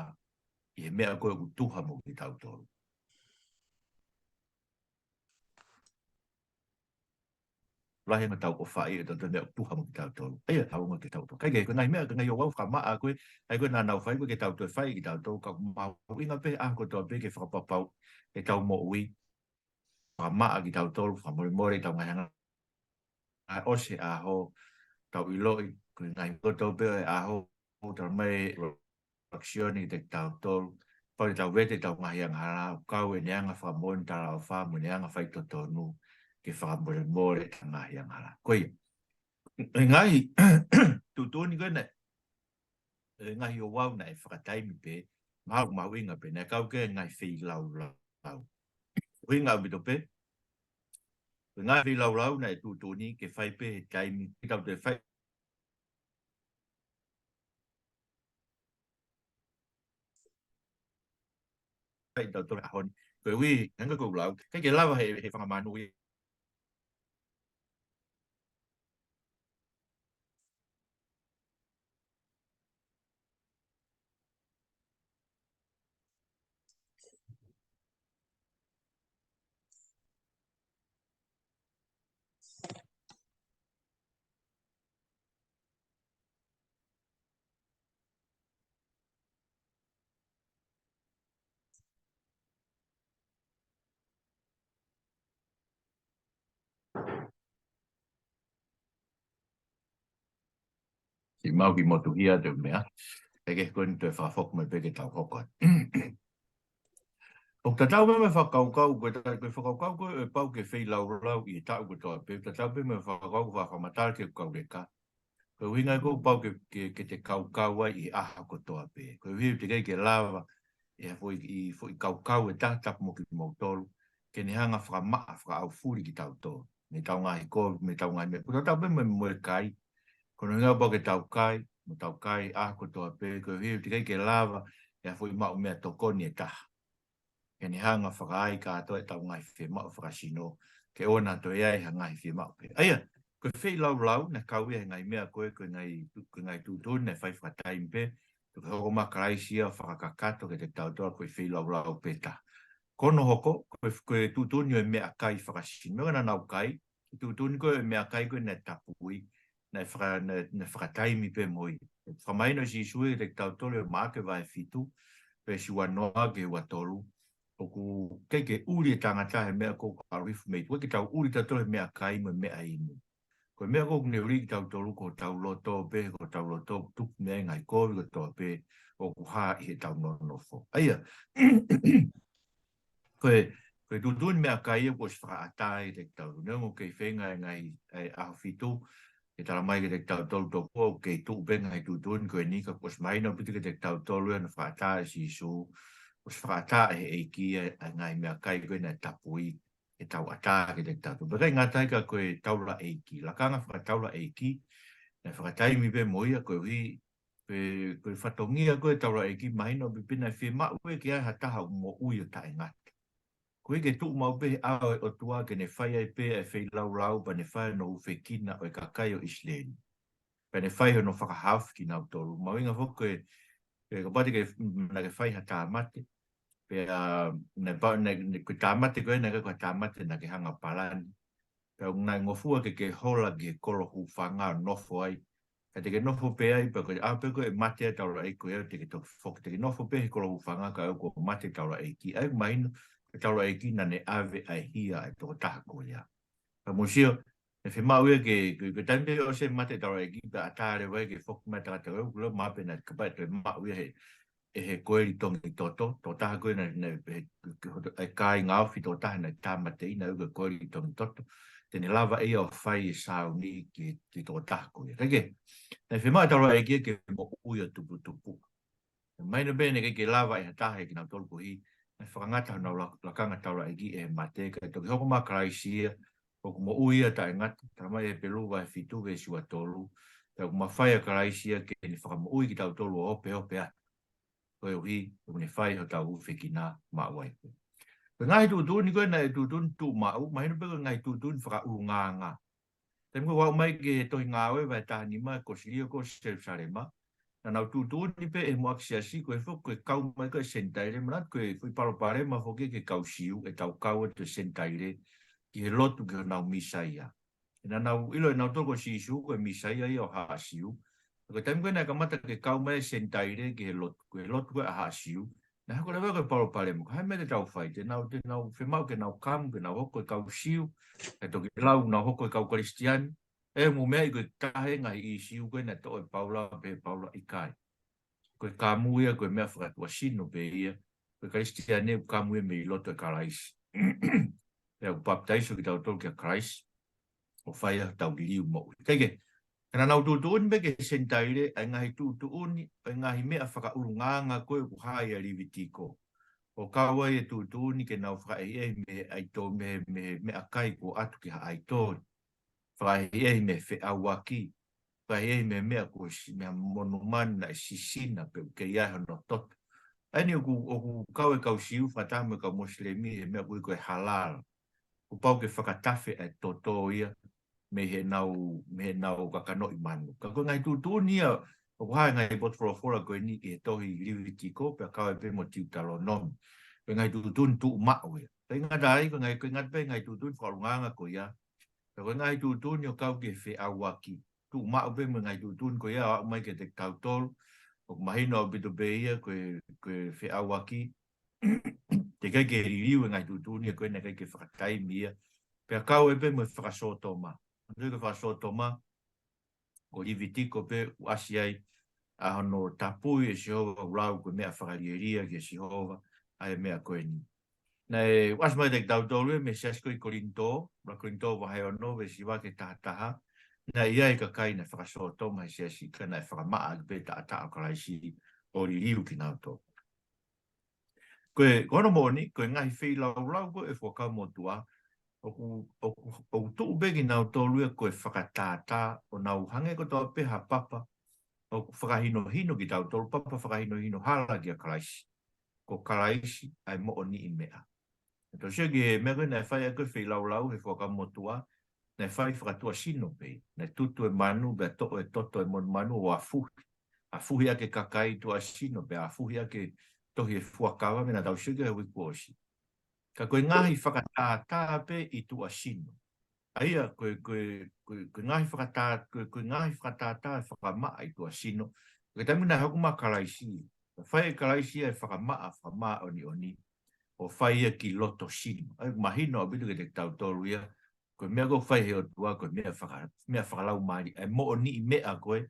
ʻi he meʻa ko ē ʻoku tuha mo kitautolu. Lahi ange hotau ʻofaʻi ʻe tautolu meʻa ʻoku tuha mo kitautolu. ʻA ia, tau ongo ke tau tō. Kae kehe, ko e ngaahi meʻa, ko e ngaahi ouau fakamaʻa ko ē, ʻa ia ko ē naʻa nau fai ko ē ke tau toe fai kitautolu, ka ʻoku mahuʻinga pē ʻaho kotoa pē ke fakapapauʻi ʻetau moʻui. Fakamaʻa kitautolu, fakamolemole ʻetau ngaahi anga. ʻA ʻosi e ʻaho, tau ʻiloʻi, ko e ngaahi kotoa pē ʻo e ʻaho, ʻoku tala mai ʻe he reflection kiate kitautolu, pau ke tau vete ʻetau ngaahi angahala, ʻo kau ʻene anga fakamoʻoni talaʻofa, mo ʻene anga faitotonu, ke fakamolemole ʻetau ngaahi angahala. Ko ia, e ngaahi tuʻutuʻuni ko ena, e ngaahi ouau naʻe fakataimi pē, mahu-, mahuʻinga pē, naʻe kau ki he ngaahi feilaulau. ʻUhinga ʻaupito pē, ko e ngaahi feilaulau naʻe tuʻutuʻuni ke fai pē he taimi, ke tau toe fai, fai tautolu he ʻaho ni. Koeʻuhi, hangē ko e lau, ʻikai ke lava he, he fanga manu ia. Siʻi mau kiʻi motuhia atu e meʻa. Kae kehe ko eni toe fakafoki mai pē ke tau hoko atu. ʻOku tatau pē mo e fakakaukau, ko e ta-, ko e fakakaukau ko ē ʻe pau ke feilaulau ʻi he taʻu kotoa pē, tatau pē mo e fakakaukau ko e fakamatala ki he kau leka. Ko e ʻuhinga ia ʻoku pau ke, ke, ke te kaukau ai ʻi he ʻaho kotoa pē. Koeʻuhi ʻoku teʻeki ai ke lava ʻe ha foʻi, ʻi foʻi kaukau ʻe taha, tapu mo kimoutolu, ke ne hanga fakamaʻa, fakaʻaufuli kitautolu mei heʻetau ngaahi kovi, mei heʻetau ngaahi meʻa. Ko e tatau pē mo e, mo e kai. Ko hono ʻuhinga ʻoku pau ke tau kai, mo tau kai ʻaho kotoa pē, koeʻuhi ʻoku teʻeki ai ke lava ʻe ha foʻi maʻu meʻatokoni ʻe taha ke ne hanga fakaai kātoa ʻetau ngaahi fiemaʻu fakasino, ke ʻoua naʻa toe ʻi ai ha ngaahi fiemaʻu pē. ʻA ia, ko e feilaulau naʻe kau ia he ngaahi meʻa ko ē, ko e ngaahi, ko e ngaahi tuʻutuʻuni naʻe fai fakataimi pē, ko e hoko mai ʻa Kalaisi ia ʻo fakakakato kiate kitautolu ko e feilaulau pē taha. Ko hono hoko, ko e, ko e tuʻutuʻuni ʻo e meʻakai fakasino, meʻa ko ē naʻa nau kai, ko e tuʻutuʻuni ko ē ʻo e meʻakai ko ē naʻe tapui, naʻe faka-, naʻe, naʻe fakataimi pē mo ia. Fakamahino ʻe Sīsū ia kiate kitautolu ʻi Maʻake vahe fitu, veesi uanoa ki he uatolu, ʻoku ʻikai ke ʻuli e tangata he meʻa ko ē ʻoku ʻalu hifo mei tuʻa, ke tau ʻuli tautolu he meʻakai mo e meʻainu. Ko e meʻa ko ē ʻoku ne ʻuli kitautolu ko hotau loto pē, ko hotau loto ʻoku tupu mei ai e ngaahi kovi kotoa pē ʻoku hā ʻi heʻetau nonofo. ʻA ia, ko e, ko e tuʻutuʻuni meʻakai ia kuo ʻosi fakaʻatā ʻe kitautolu. Neongo ʻoku kei feinga e ngaahi, e ʻaho fitu, ke tala mai kiate kitautolu tokua ʻoku kei tuʻu pē ngaahi tuʻutuʻuni ko eni, ka kuo ʻosi mahino ʻaupito kiate kitautolu ia naʻe fakaʻatā ʻe Sīsū, kuo ʻosi fakaʻatā ʻe he ʻEiki e, e ngaahi meʻakai ko ē naʻe tapui, ʻe tauʻatā kiate kitautolu. Pea ʻikai ngata ai ka ko e taulaʻeiki, lakanga fakataulaʻeiki, naʻe fakataimi pē mo ia koeʻuhi, ko e, ko e fatongia ko ē taulaʻeiki mahino pē naʻe fiemaʻu ia ke ʻi ai ha taha ʻoku moʻui ʻo taʻengata. Koeʻuhi ke tuʻu maʻu pē he ʻao ʻo e ʻOtua ke ne fai ai pē e feilaulau pea ne fai hono ʻufekina ʻo e kakai ʻo ʻIsileli. Pea ne fai hono fakahaofi kinautolu. Mahuʻinga foki ko e, ko e kapau te ke, naʻa ke fai ha tāmate. Pea, naʻe pau, naʻe, naʻe, ko e tāmate ko ē, naʻe ʻikai ko ha tāmate naʻa ke hanga ʻo palani. Pea ʻoku ngofua ke ke hola ki he kolo hūfanga ʻo nofo ai. Ka te ke nofo pē ai, pea ko e ʻaho pē ko ē ʻe mate ai e taulaʻeiki ko ia, te ke toki foki. Te ke nofo pē he kolo hūfanga kae ʻoua kuo mate e taulaʻeiki. ʻA ia ʻoku mahino, ko e taulaʻeiki naʻa ne ʻave ʻa e hia ʻa e tokotaha ko ia. Pea mou sio, naʻe fiemaʻu ia ke, ko e, ko e taimi pē ʻosi e mate e taulaʻeiki, pea ʻatā leva ia ke foki mai e tangata ko ē, ʻoku lava pē naʻe kapau toe maʻu ia he, ʻe he koeli tongitoto, tokotaha ko ē naʻe, naʻe, he, he, he kāinga ofi tokotaha naʻe tāmateʻi, naʻe ui ko e koeli tongitoto, te ne lava ia ʻo fai e sāuni ki, ki he tokotaha ko ia. Kae kehe, naʻe fiemaʻu e taulaʻeiki ke moʻui ʻo tuputupu. Mahino pē naʻe ʻikai ke lava ʻe ha taha ʻiate kinautolu koeʻuhi, naʻe fakangata honau lak-, lakanga taulaʻeiki ʻe he mate, kae toki hoko mai ʻa Kalaisi ia, ʻoku moʻui ia taʻengata, tala mai ʻe Hepelū vahe fitu veesi ua tolu, pea ʻoku mafai ʻa Kalaisi ia ke ne fakamoʻui kitautolu ʻo opeope atu. Koeʻuhi, ʻoku ne fai hotau ʻufekina maʻu ai. Ko e ngaahi tuʻutuʻuni ko ē naʻe tuʻutuʻuni tuʻu maʻu, mahino pē ko e ngaahi tuʻutuʻuni fakaʻulungaanga. Taimi ko ē ʻoku aʻu mai ki he Tohi Ngāue vahe taha nima, ko e silia ko ē ʻo Selusalema. Naʻa nau tuʻutuʻuni pē ʻe he muʻaki siasi ko ē foki ko e kau mai ko ē ʻa e Senitaile, manatu ko e foʻi palopalema foki ki he kau Siu, ʻetau kau atu e Senitaile ki he lotu ki honau Mīsaia. He naʻa nau ʻilo ʻe nautolu ko Sīsū ko e Mīsaia ia ʻo e haʻa Siu. Ko e taimi ko ē naʻe kamata ke kau mai e Senitaile ki he lotu, ko e lotu ko ē ʻa e haʻa Siu, naʻe hoko leva ko e palopalema, ko e hā e meʻa te tau fai, te nau, te nau fiemaʻu ke nau kamu, ke nau hoko ko e kau Siu, ʻe toki lau, nau hoko ko e kau Kalisitiane, ʻe mou meaʻi ko e taha e ngaahi ʻīsiu ko ē naʻe toʻo ʻe Paula, pehē ʻe Paula ʻikai. Ko e kamu ia, ko e meʻa fakatuʻasino pē ia, ko e Kalisitiane ʻoku kamu ia mei loto ʻo Kalaisi. Pea ʻoku papitaiso kitautolu kia Kalaisi, ʻo fai ai hotau liliu moʻui. Kae kehe, ka naʻa nau tuʻutuʻuni pē ki he Senitaile ʻa e ngaahi tuʻutuʻuni, ʻa e ngaahi meʻa fakaʻulungaanga ko ē ʻoku hā ʻia Levitiko. ʻO kau ai e tuʻutuʻuni ke nau fakaʻehiʻehi mei he ʻaitoli, mei he, mei he meʻakai kuo ʻatu ki ha ʻaitoli. Fakaʻehiʻehi mei he feʻauaki. Fakaʻehiʻehi mei he meʻa ko e si-, mei he monumanu naʻe sisina pe ʻoku ʻi ai hono toto. ʻA eni ʻoku, ʻoku kau e kau Siu fakataha mo e kau Mosilemi he meʻa ʻoku ui ko e halal. Kuo pau ke fakatafe e toto ia mei heʻenau, mei heʻenau kakanoʻi manu. Ka ko e ngaahi tuʻutuʻuni ia, ʻoku hā e ngaahi potu folofola ko eni ʻi he tohi Levitiko, pea kau ai pē mo Teutalonome. Ko e ngaahi tuʻutuʻuni tuʻu maʻu ia. ʻIkai ngata ai, ko e ngaahi, ʻikai ngata pē ngaahi tuʻutuʻuni fakaʻulungaanga ko ia. Ka ko e ngaahi tuʻutuʻuni ʻo kau ki he feʻauaki. Tuʻu maʻu pē mo e ngaahi tuʻutuʻuni ko ia ʻo aʻu mai kiate kitautolu. ʻOku mahino ʻaupito pē ia ko e, ko e feʻauaki. Teʻeki ai ke liliu e ngaahi tuʻutuʻuni ko ē naʻe ʻikai ke fakataimi ia. Pea kau ai pē mo e fakasōtoma. Ko e fakasōtoma, ko Levitiko pē ʻoku ʻasi ai ʻa hono tapui ʻe Sihova, ʻoku lau ko e meʻa fakalielia kia Sihova ʻa e meʻa ko eni. Naʻe ʻosi mai kiate kitautolu ia mei he siasi ko ē ʻi Kolinitō, ʻuluaki Kolinitō vahe ono veesi hiva ki he taha taha, naʻe ʻi ai e kakai naʻe fakasōtoma he siasi ka naʻe fakamaʻa ʻaki pē taʻataʻa ʻo Kalaisi ʻo liliu kinautolu. Ko e, ko hono moʻoni, ko e ngaahi feilaulau ko ē Fuakava Motuʻa, ʻoku, ʻoku, ʻoku tuʻu pē kinautolu ia ko e fakatātā ʻo nau hangē kotoa pē ha papa, ʻoku fakahinohino kitautolu, papa fakahinohino hala kia Kalaisi. Ko Kalaisi ʻa e moʻoniʻi meʻa. Tau sio ki he meʻa ko ē naʻe fai ʻaki e feilaulau he Fuakava Motuʻa, naʻe fai fakatuʻasino pē. Naʻe tutu e manu, pea toʻo e toto e monumanu ʻo afuhi. Afuhi ʻaki e kakai tuʻasino, pea afuhi ʻaki e tohi e fuakava, meʻa naʻa tau sio ki ai he uike kuo ʻosi. Ka ko e ngaahi fakatātā pē ʻi tuʻasino. ʻA ia, ko e, ko e, ko e, ko e ngaahi fakatā-, ko e, ko e ngaahi fakatātā ʻe fakamaʻa ʻi tuʻasino. Ko e taimi naʻe hoko mai Kalaisi. Naʻe fai ʻe Kalaisi ʻa e fakamaʻa, fakamāʻoniʻoni. ʻO fai ia ki loto sino. ʻA ia, mahino ʻaupito kiate kitautolu ia. Ko e meʻa ko ē ʻoku fai he ʻOtua, ko e meʻa faka-, meʻa fakalaumālie, ʻa e moʻoniʻi meʻa ko ē,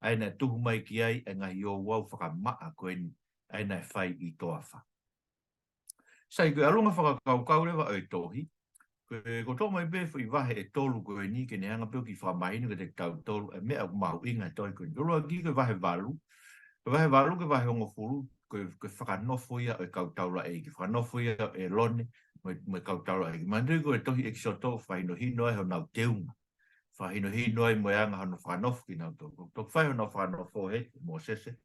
ʻa ia naʻe tuhu mai ki ai ʻa e ngaahi ouau fakamaʻa ko eni, ʻa ia naʻe fai ʻi toafa. Sai, ko e ʻalunga fakakaukau leva ʻo e tohi, ko e, ko e toʻo mai pē foʻi vahe ʻe tolu ko eni, ke ne hanga pē ʻo kiʻi fakamahino kiate kitautolu ʻa e meʻa ʻoku mahuʻinga he tohi ko eni. ʻUluaki ko e vahe valu, ko e vahe valu ki he vahe hongofulu, ko e, ko e fakanofo ia ʻo e kau taulaʻeiki, fakanofo ia ʻo ʻĒlone mo e, mo e kau taulaʻeiki. Manatuʻi ko e tohi ʻEkisoto ʻoku fakahinohino ai honau teunga, fakahinohino ai mo e anga hono fakanofo kinautolu. Ko e toki fai honau fakanofo heni ʻe Mōsese,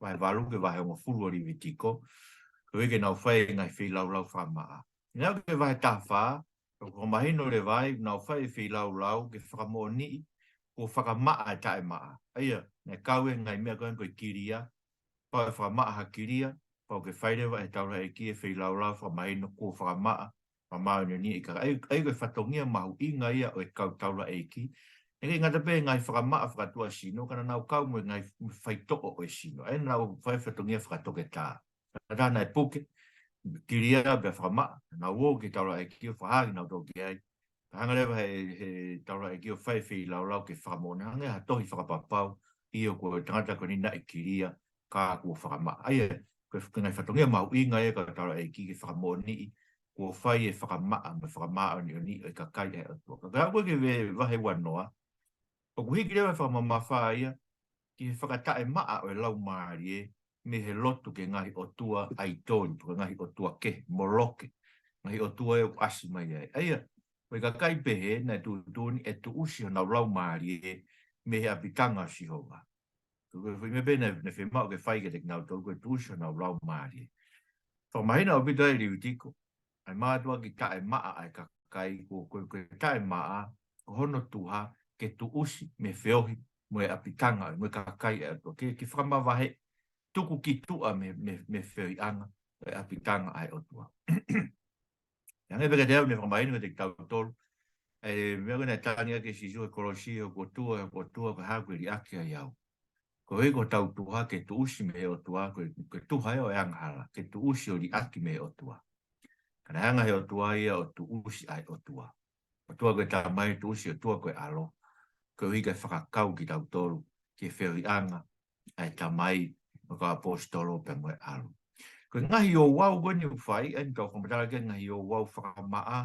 vahe valu ki he vahe hongofulu ʻo Levitiko, ko e ʻuhi ke nau fai e ngaahi feilaulau fakamaʻa. Naʻe aʻu ki he vahe taha fā, ʻoku fakamahino leva ai, nau fai e feilaulau ke fakamoʻoniʻi kuo fakamaʻa e taʻemaʻa. ʻA ia, naʻe kau e ngaahi meʻa ko eni ko e kilia, pau ʻe fakamaʻa ha kilia, pau ke fai leva ʻe he taulaʻeiki e feilaulau fakamahino kuo fakamaʻa, fakamāʻoniʻoniʻi e kakai. ʻA ia, ʻa ia ko e fatongia mahuʻinga ia ʻo e kau taulaʻeiki. ʻIkai ngata pē he ngaahi fakamaʻa fakatuʻasino, ka naʻa nau kau mo e ngaahi faitoʻo ʻo e sino. ʻA ia naʻa nau fai fatongia fakatoketā. Ka naʻe puke, kilia pea fakamaʻa, naʻa nau ō ki he taulaʻeiki ʻo fakahā kinautolu ki ai. Ka hanga leva he, he taulaʻeiki ʻo fai e feilaulau ke fakamoʻoni, hangē ha tohi fakapapau, ʻio ko e tangata ko eni naʻe kilia, ka kuo fakamaʻa. ʻA ia, ko e, ko e ngaahi fatongia mahuʻinga ia ʻa e kau taulaʻeiki ke fakamoʻoniʻi kuo fai e fakamaʻa mo e fakamāʻoniʻoniʻi ʻo e kakai ʻa e ʻOtua. Ka, ka ko e vahe, vahe uanoa, ʻoku hiki leva e fakamamafa ia ki he fakataʻemaʻa ʻo e laumālie mei he lotu ki he ngaahi ʻotua ʻaitoli, pe ko e ngaahi ʻotua kehe, Moloke, ngaahi ʻotua ia ʻoku ʻasi mai ai. ʻA ia, ko e kakai pehē naʻe tuʻutuʻuni ʻe tuʻusi honau laumālie mei he ʻapitanga ʻo Sihova. Ko e, ko e foʻi meʻa pē naʻe, naʻe fiemaʻu ke fai kiate kinautolu ko e tuʻusi honau laumālie. Fakamahino ʻaupito ʻe Levitiko ʻa e mātuʻaki taʻemaʻa ʻa e kakai ko, ko, ko e taʻemaʻa, ko hono tuha ke tuʻusi mei he feohi mo e ʻapitanga, mo e kakai ʻa e ʻOtua. Ke, ke fakamavaheʻi, tuku ki tuʻa mei, mei, mei he feohiʻanga ʻo e ʻapitanga ʻa e ʻOtua. Hangē pē kiate au naʻe fakamahino kiate kitautolu ʻa e meʻa ko ē naʻe tangi ʻaki ʻe Sīsū he kolosi, ʻe hoku ʻOtua, ʻe hoku ʻOtua, ko e hā kuo ke liʻaki ai au. Ko e ʻuhi ko hotau tuha ke tuʻusi mei he ʻOtua, ko e, ko e tuha ia ʻo e angahala, ke tuʻusi ʻo liʻaki mei he ʻOtua. Ka naʻe hanga he ʻOtua ia ʻo tuʻusi ʻa e ʻOtua. ʻOtua ko e Tamai, tuʻusi ʻOtua ko e ʻAlo. Ko e ʻuhi ke fakakau kitautolu ki he feohiʻanga ʻa e Tamai, mo e kau ʻaposetolo pea mo e ʻAlo. Ko e ngaahi ouau ko eni ʻoku fai, ʻa ia naʻa tau fakamatala ki he ngaahi ouau fakamaʻa,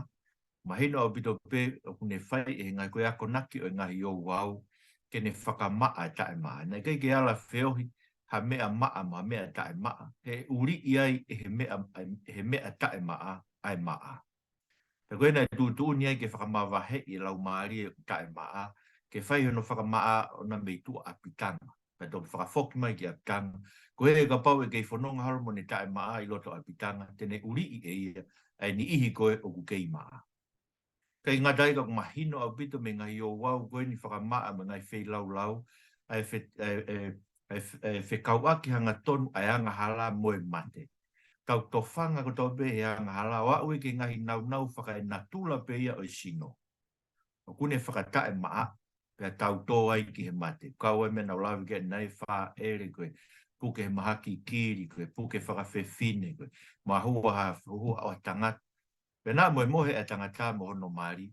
mahino ʻaupito pē ʻoku ne fai ʻe he ngaahi, ko e akonaki ʻo e ngaahi ouau ke ne fakamaʻa e taʻemaʻa. Naʻe ʻikai ke ala feohi ha meʻa maʻa mo ha meʻa taʻemaʻa, he ʻuliʻi ai ʻe he meʻa, ʻe he meʻa taʻemaʻa ʻa e maʻa. Pea ko ē naʻe tuʻutuʻuni ai ke fakamavaheʻi e laumālie ʻoku taʻemaʻa, ke fai hono fakamaʻa ʻona mei tuʻa ʻapitanga, pea toki fakafoki mai ki ʻapitanga. Ko ē kapau ʻe kei fononga holo mo ʻene taʻemaʻa ʻi loto ʻapitanga, te ne ʻuliʻi ʻe ia ʻa e niʻihi ko ē ʻoku kei maʻa. ʻIkai ngata ai ka ʻoku mahino ʻaupito mei he ngaahi ouau ko eni fakamaʻa mo e ngaahi feilaulau, ʻa e fe-, ʻa e, ʻa e, ʻa e fe-, ʻa e fekauʻaki hangatonu ʻa e angahala mo e mate. Tau tofanga kotoa pē he angahala, ʻo aʻu ki he ngaahi nāunau fakaenatula pē ia ʻo e sino. ʻOku ne fakataʻemaʻa, pea tau tō ai ki he mate. Kau ai e meʻa naʻa ku lave ki ai ʻanenai, fāʻele, ko e puke he mahaki kili, ko e puke fakafefine, ko e mahua ha, huhu ʻa e tangata. Pea naʻa mo e mohe ʻa e tangata mo hono mali,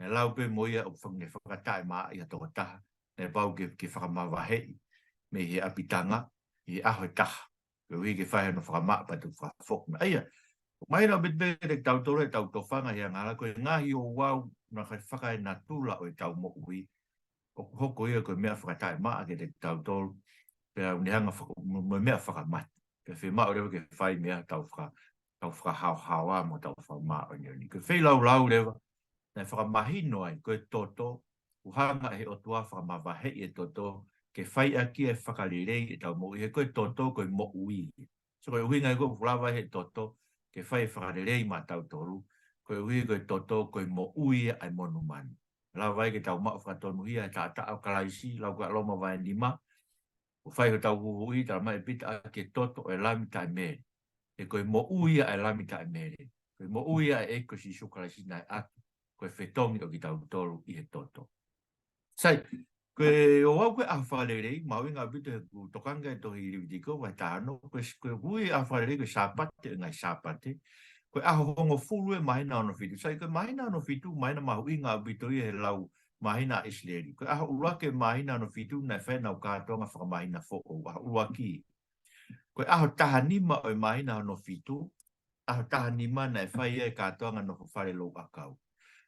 naʻe lau pē mo ia ʻoku faka-, ne fakataʻemaʻaʻi ha tokotaha, naʻe pau ke, ke fakamavaheʻi mei he ʻapitanga ʻi he ʻaho ʻe taha. Ko e ʻuhi ke fai hono fakamaʻa pea toki fakafoki mai. ʻA ia, mahino ʻaupito pē kiate kitautolu ʻetau tofanga he angahala, ko e ngaahi ouau naʻe fakaenatula ʻo ʻetau moʻui, ʻoku hoko ia ko e meʻa fakataʻemaʻa kiate kitautolu, pea ʻoku ne hanga faka-, mo, mo e meʻa fakamate. Pea fiemaʻu leva ke fai meʻa tau faka-, tau fakahaohaoa mo tau fakamāʻoniʻoni. Ko e feilaulau leva, naʻe fakamahino ai, ko e toto, ʻoku hanga ʻe he ʻOtua fakamavaheʻi e toto, ke fai ʻaki e fakalelei ʻetau moʻui, he ko e toto ko e moʻui. So ko e ʻuhinga ia ʻoku lava he toto ke fai e fakalelei maʻatautolu, ko e ʻuhi ko e toto ko e moʻui ia ʻa e monumanu. Lava ai ke tau maʻu fakatonuhia he taʻataʻa ʻo Kalaisi, lau ko ē ʻa Loma vahe nima, ʻo fai hotau huhuʻi, talamai ʻe Pita ʻaki e toto ʻo e Lami taʻemele. He ko e moʻui ia ʻa e Lami taʻemele. Ko e moʻui ia ʻa e ʻEiki ko Sīsū Kalaisi naʻe ʻatu ko e fetongi ʻo kitautolu ʻi he toto. Sai, ko e ouau ko e ʻaho fakalelei, mahuʻinga ʻaupito he ʻoku tokanga e tohi Levitiko, vahe taha ono, ko e, ko e ui ʻaho fakalelei ko e Sāpate ʻo e ngaahi Sāpate, Ko e ʻaho hongofulu ʻo e māhina hono fitu. Sai, ko e māhina hono fitu, māhina mahuʻinga ʻaupito ia he lau māhina ʻa ʻIsileli. Ko e ʻaho ʻuluaki ʻo e māhina hono fitu naʻe fai ai ʻenau kātoanga fakamāhina foʻou, ʻaho ʻuluaki. Ko e ʻaho taha nima ʻo e māhina hono fitu, ʻaho taha nima naʻe fai ai e kātoanga nofo fale louʻakau.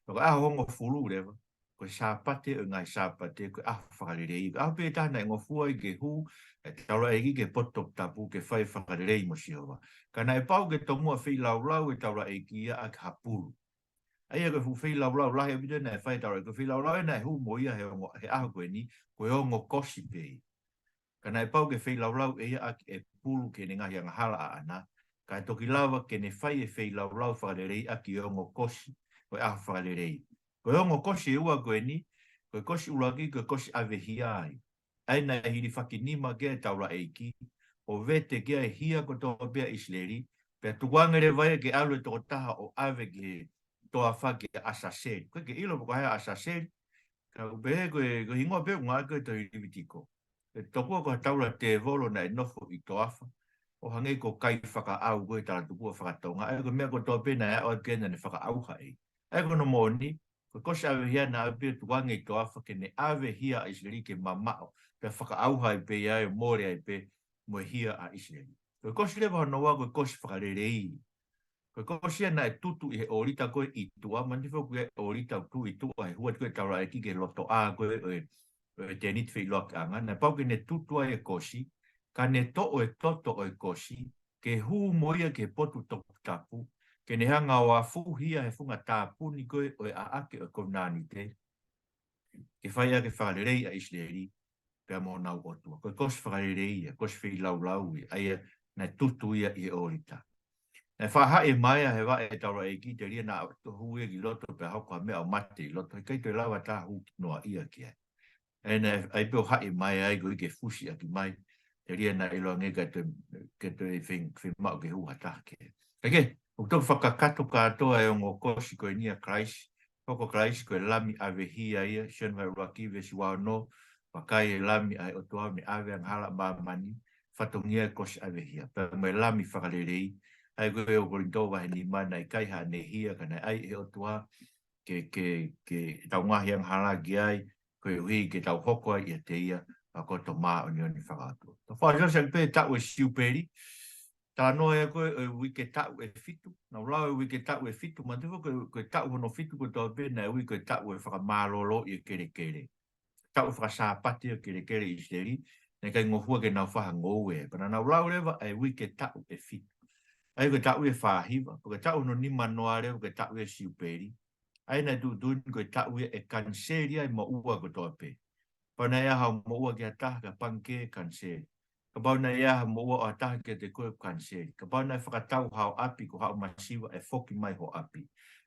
Ko e ʻaho hongofulu leva, ko e Sāpate ʻo e ngaahi Sāpate, ko e ʻaho fakalelei. Ko e ʻaho pē taha naʻe ngofua ai ke hū e taulaʻeiki ki he potu toputapu ke fai e fakalelei mo Sihova. Ka naʻe pau ke tomuʻa feilaulau e taulaʻeiki ia ʻaki ha pulu. ʻA ia ko e fuʻu feilaulau lahi ʻaupito naʻe fai e taulaʻeiki, ko e feilaulau ia naʻe hū mo ia he ongo, he ʻaho ko eni, ko e ongo kosi pē ia. Ka naʻe pau ke feilaulau ʻe ia ʻaki e pulu ki heʻene ngaahi angahala ʻaʻana, kae toki lava ke ne fai e feilaulau fakalelei ʻaki e ongo kosi ʻo e ʻaho fakalelei. Ko e ongo kosi ʻe ua ko eni, ko e kosi ʻuluaki, ko e kosi ʻave hia ia. ʻA ia naʻe hilifaki nima ki ai e taulaʻeiki, ʻo vete ki ai e hia kotoa pē ʻa ʻIsileli, pea tukuange leva ia ke ʻalu e tokotaha ʻo ʻave ki he toafa kia ʻAsaseli. ʻOku ʻikai ke ʻilo pe ko hai ʻa ʻAsaseli, ka ʻoku pehē ko e, ko e hingoa pē ʻoku ngāueʻaki ʻi he tohi Levitiko. He tokua ko ha taula tēvolo naʻe nofo ʻi he toafa, ʻo hangē ko e kai fakaʻau ko ē he talatukua faka-Tonga, ʻa ia ko e meʻa kotoa pē naʻe aʻu ki ai naʻa ne fakaʻauha ʻe ia. ʻA ia ko hono moʻoni, ko e kosi ʻave hia naʻe ʻave pē ʻo tukuange ʻi he toafa ke ne ʻave e hia ʻa ʻIsileli ke mamaʻo, pea fakaʻauha ai pē ia ʻo mole ai pē mo e hia ʻa ʻIsileli. Ko e kosi leva hono ua ko e kosi fakalelei. Ko e kosi ia naʻe tutu ʻi he ʻōlita ko ē ʻi tuʻa, manatuʻi foki ko e ʻōlita ʻoku tuʻu ʻi tuʻa he hū atu ko ē e taulaʻeiki ki he lotoʻā ko ē ʻo e, ʻo e tēniti feʻiloakiʻanga. Naʻe pau ke ne tutu ai e kosi, ka ne toʻo e toto ʻo e kosi, ke hū mo ia ki he potu toputapu, ke ne hanga ʻo afuhi ia he funga tāpuni ko ē ʻo e ʻaʻake ʻo e kovinānite, ke fai ʻaki e fakalelei ʻa ʻIsileli pea mo honau ʻOtua. Ko e kosi fakalelei ia, kosi feilaulau ia, ʻa ia naʻe tutu ia ʻi he ʻōlita. Naʻe faʻahaʻi mai ia he vaʻe e taulaʻeiki, telia naʻa toki hū ia ki loto pea hoko ha meʻa ʻo mate ʻi loto, heʻikai toe lava ha taha ʻo hū noaʻia ki ai. ʻA ia naʻe ʻai pē ʻo haʻi mai ai koeʻuhi ke fusi ʻaki mai, telia naʻe ʻiloange ʻikai toe, ʻikai toe fie, fiemaʻu ke hū ha taha ki ai. Kae kehe, ʻoku toki fakakakato kātoa e ongo kosi ko eni ʻa Kalaisi, hoko ʻa Kalaisi ko e lami ʻave hia ia, Sione vahe ʻuluaki veesi uaono, vakai e lami ʻa e ʻOtua ʻoku ne ʻave angahala ʻa māmani, fatongia e kosi ʻave hia, pea mo e lami fakalelei, ʻa ia ko e ʻuluaki Kolinitō vahe nima, naʻe ʻikai haʻane hia ka naʻe ʻai ʻe he ʻOtua ke, ke, ke tau ngaahi angahala ki ai, koeʻuhi ke tau hoko ai ʻiate ia ʻa e koto māʻoniʻoni fakaʻotua. Tau fakaʻosi ʻaki pē taʻu e Siupeli, talanoa ia ko ē ʻo e uike taʻu ʻe fitu. Naʻa ku lau e uike taʻu ʻe fitu, manatuʻi foki ko e, ko e taʻu hono fitu kotoa pē naʻe ui ko e taʻu ʻo e fakamālōlōʻi e kelekele. Taʻu fakasāpate ʻo e kelekele ʻi ʻIsileli, naʻe ʻikai ngofua ke nau fai ha ngoue. Pea naʻa ku lau leva e uike taʻu ʻe fitu. ʻA ia ko e taʻu ʻe fā hiva, ko e taʻu hono nima noa leva ko e taʻu e Siupeli. ʻA ia naʻe tuʻutuʻuni ko e taʻu ia ʻe kaniseli ai e moʻua kotoa pē. Kapau naʻe ʻi ai haʻo moʻua ki ha taha, ka pangikē, kaniseli. Kapau naʻe ʻi ai ha moʻua ʻo ha taha kiate koe, kaniseli. Kapau naʻe fakatau haʻo ʻapi ko haʻo masiva, ʻe foki mai ho ʻapi.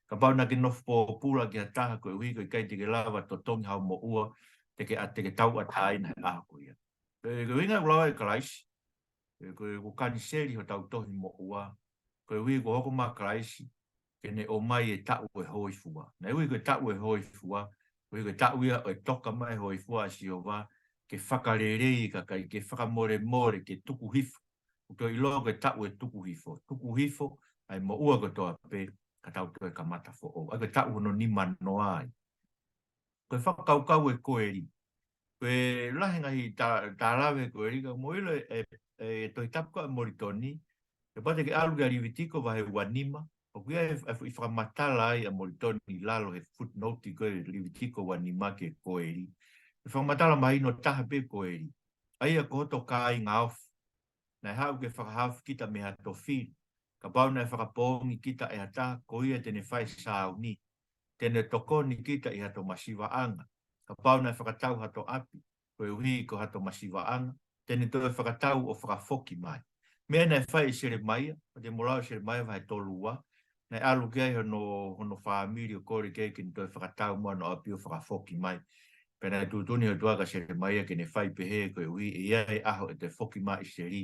Kapau naʻa ke nofo pōpula ki ha taha koeʻuhi ko e ʻikai te ke lava totongi haʻo moʻua, te ke, ʻa, te ke tauʻatāina he ʻaho ko ia. Ko e, ko e ʻuhinga ʻoku lau ai ʻe Kalaisi, ʻe, ko e, ʻoku kaniseli hotau tohi moʻua, koeʻuhi kuo hoko mai ʻa Kalaisi ke ne ʻomai e taʻu ʻo e hōifua. Naʻe ui ko e taʻu ʻo e hōifua, koeʻuhi ko e taʻu ia ʻo e toka mai e hōifua ʻa Sihova, ke fakalelei e kakai, ke fakamolemole, ke tuku hifo. ʻOku toe ʻiloa ko e taʻu ʻo e tuku hifo. Tuku hifo ʻa e moʻua kotoa pē, ka tau toe kamata foʻou. ʻA ia ko e taʻu hono nima noa ia. Ko e fakakaukau e Koeli. Ko e lahi e ngaahi tā-, tālave e Koeli, ka mou ʻilo e, e, e Tohi Tapu ko ē ʻa Molitoni, kapau te ke ʻalu ki he Levitiko vahe ua nima, ʻoku ʻi ai e, e, e fakamatala ai ʻa Molitoni ʻi lalo he footnote ko ē Levitiko ua nima ki he Koeli. ʻE fakamatala mahino taha pē Koeli. ʻA ia ko hoto kāinga ofi. Naʻe haʻu ke fakahaofi kita mei hato fili. Kapau naʻe fakapoongi kita ʻe ha taha, ko ia te ne fai e sāuni. Te ne tokoni kita ʻi hato masivaʻanga. Kapau naʻe fakatau hato ʻapi, koeʻuhi ko hato masivaʻanga, te ne toe fakatau ʻo fakafoki mai. Meʻa naʻe fai ʻe Selemaia, ʻoku te mou lau Selemaia vahe tolu ua, naʻe ʻalu ki ai hono, hono fāmili ʻo kole ki ai ke ne toe fakatau mai hono ʻapi ʻo fakafoki mai. Pea naʻe tuʻutuʻuni ʻe he ʻOtua kia Selemaia ke ne fai pehē koeʻuhi ʻe ʻi ai e ʻaho ʻe toe foki mai ʻa ʻIsileli,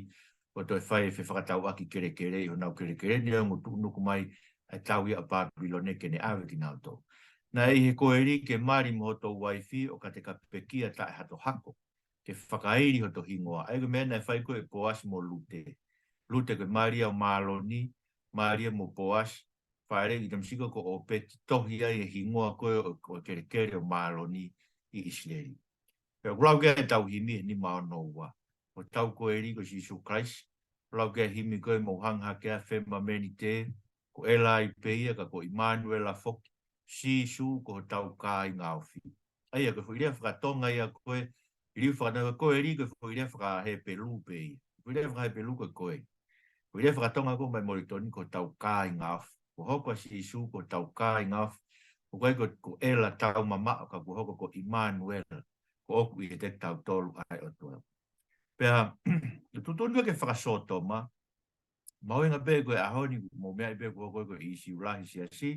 ʻo toe fai e fefakatauʻaki kelekele ʻi honau kelekele, neongo ʻoku tuʻunuku mai ʻa e tau ia ʻa Pāpilone ke ne ʻave kinautolu. Naʻe ʻi he Koeli ke mali mo hoto uaifi ʻo ka te ka pekia taʻe hato hako, ke fakaili hoto hingoa. ʻA ia ko e meʻa naʻe fai ko ē ʻe Poasi mo Lute. Lute ko e mali ia ʻo Māloni, Malia mo Poasi, faʻeleʻi ʻi Tamasiko ko ʻŌpeti, tohi ai e hingoa ko ē ʻo, ʻo e kelekele ʻo Māloni ʻi ʻIsileli. Pea ʻoku lau ki ai ʻetau himi he nima ono ua. Ko hotau koeli ko Sīsū Kalaisi. ʻOku lau ki ai e himi ko ē, Mou hanga hake ʻa Fema Menite, ko ʻEla ai pē ia ka ko ʻImanuela foki. Sīsū ko hotau kāinga ofi. ʻA ia, ko e foʻi lea fakatonga ia ko ē, liliu fakatonga ko ē, ko e foʻi lea fakahepelū pē ia. Foʻi lea fakahepelū ko ē ko ē. Foʻi lea fakatonga ko ē mai Molitoni ko hotau kāinga ofi. Kuo hoko ʻa Sīsū ko hotau kāinga ofi. ʻOku ʻikai ko, ko ʻEla taumamaʻo ka kuo hoko ko ʻImanuela. Ko ʻoku ʻiate kitautolu ʻa e ʻOtua. Pea, tuʻutuʻuni pē ke fakasōtoma, mahuʻinga pē ko e ʻaho ni, mou meaʻi pē kuo hoko ko e ʻīsiu lahi he siasi,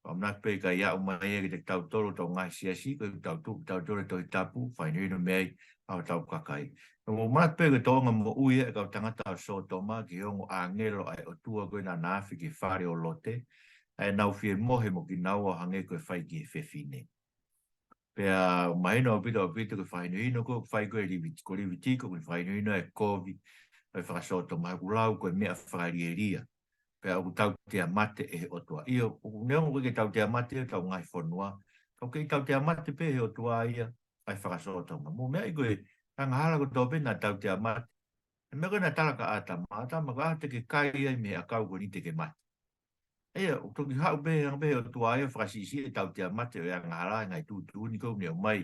ʻamanaki pē ʻikai aʻu mai ia kiate kitautolu ʻetau ngaahi siasi, ko ʻetau tuʻu, tautolu he Tohi Tapu, fakahinohino mei ai ʻa hotau kakai. Pea mou ʻamanaki pē ko e tōʻonga moʻui ʻa e kau tangata ʻo Sōtoma, ki he ongo ʻāngelo ʻa e ʻOtua ko ē naʻa na afe ki he fale ʻo Lote, ʻa ia naʻa nau fie mohe mo kinaua ʻo hangē ko e fai ki he fefine. Pea mahino ʻaupito, ʻaupito ko e fakahinohino ko ē ʻoku fai ko ē ʻe Liviti-, ko Livitiko, ko e fakahinohino ʻa e kovi ʻo e fakasōtoma, ʻoku lau ko e meʻa fakalielia. Pea ʻoku tautea mate ʻe he ʻOtua. ʻIo, ʻoku neongo ko ē ʻoku tautea mate ʻe hotau ngaahi fonua, ka ʻoku kei tautea mate pē ʻe he ʻOtua ia ʻa e fakasōtoma. Mou meaʻi ko e angahala kotoa pē naʻe tautea mate. He meʻa ko ē naʻe tala kia ʻĀtama, ʻĀtama, ko e ʻaho te ke kai ai mei he ʻakau ko eni te ke mate. ʻA ia, ʻoku toki haʻu pē, hanga pē ʻe he ʻOtua ia ʻo fakasiʻisiʻi e tautea mate ʻo e angahala, ngaahi tuʻutuʻuni ko ē ʻoku ne ʻomai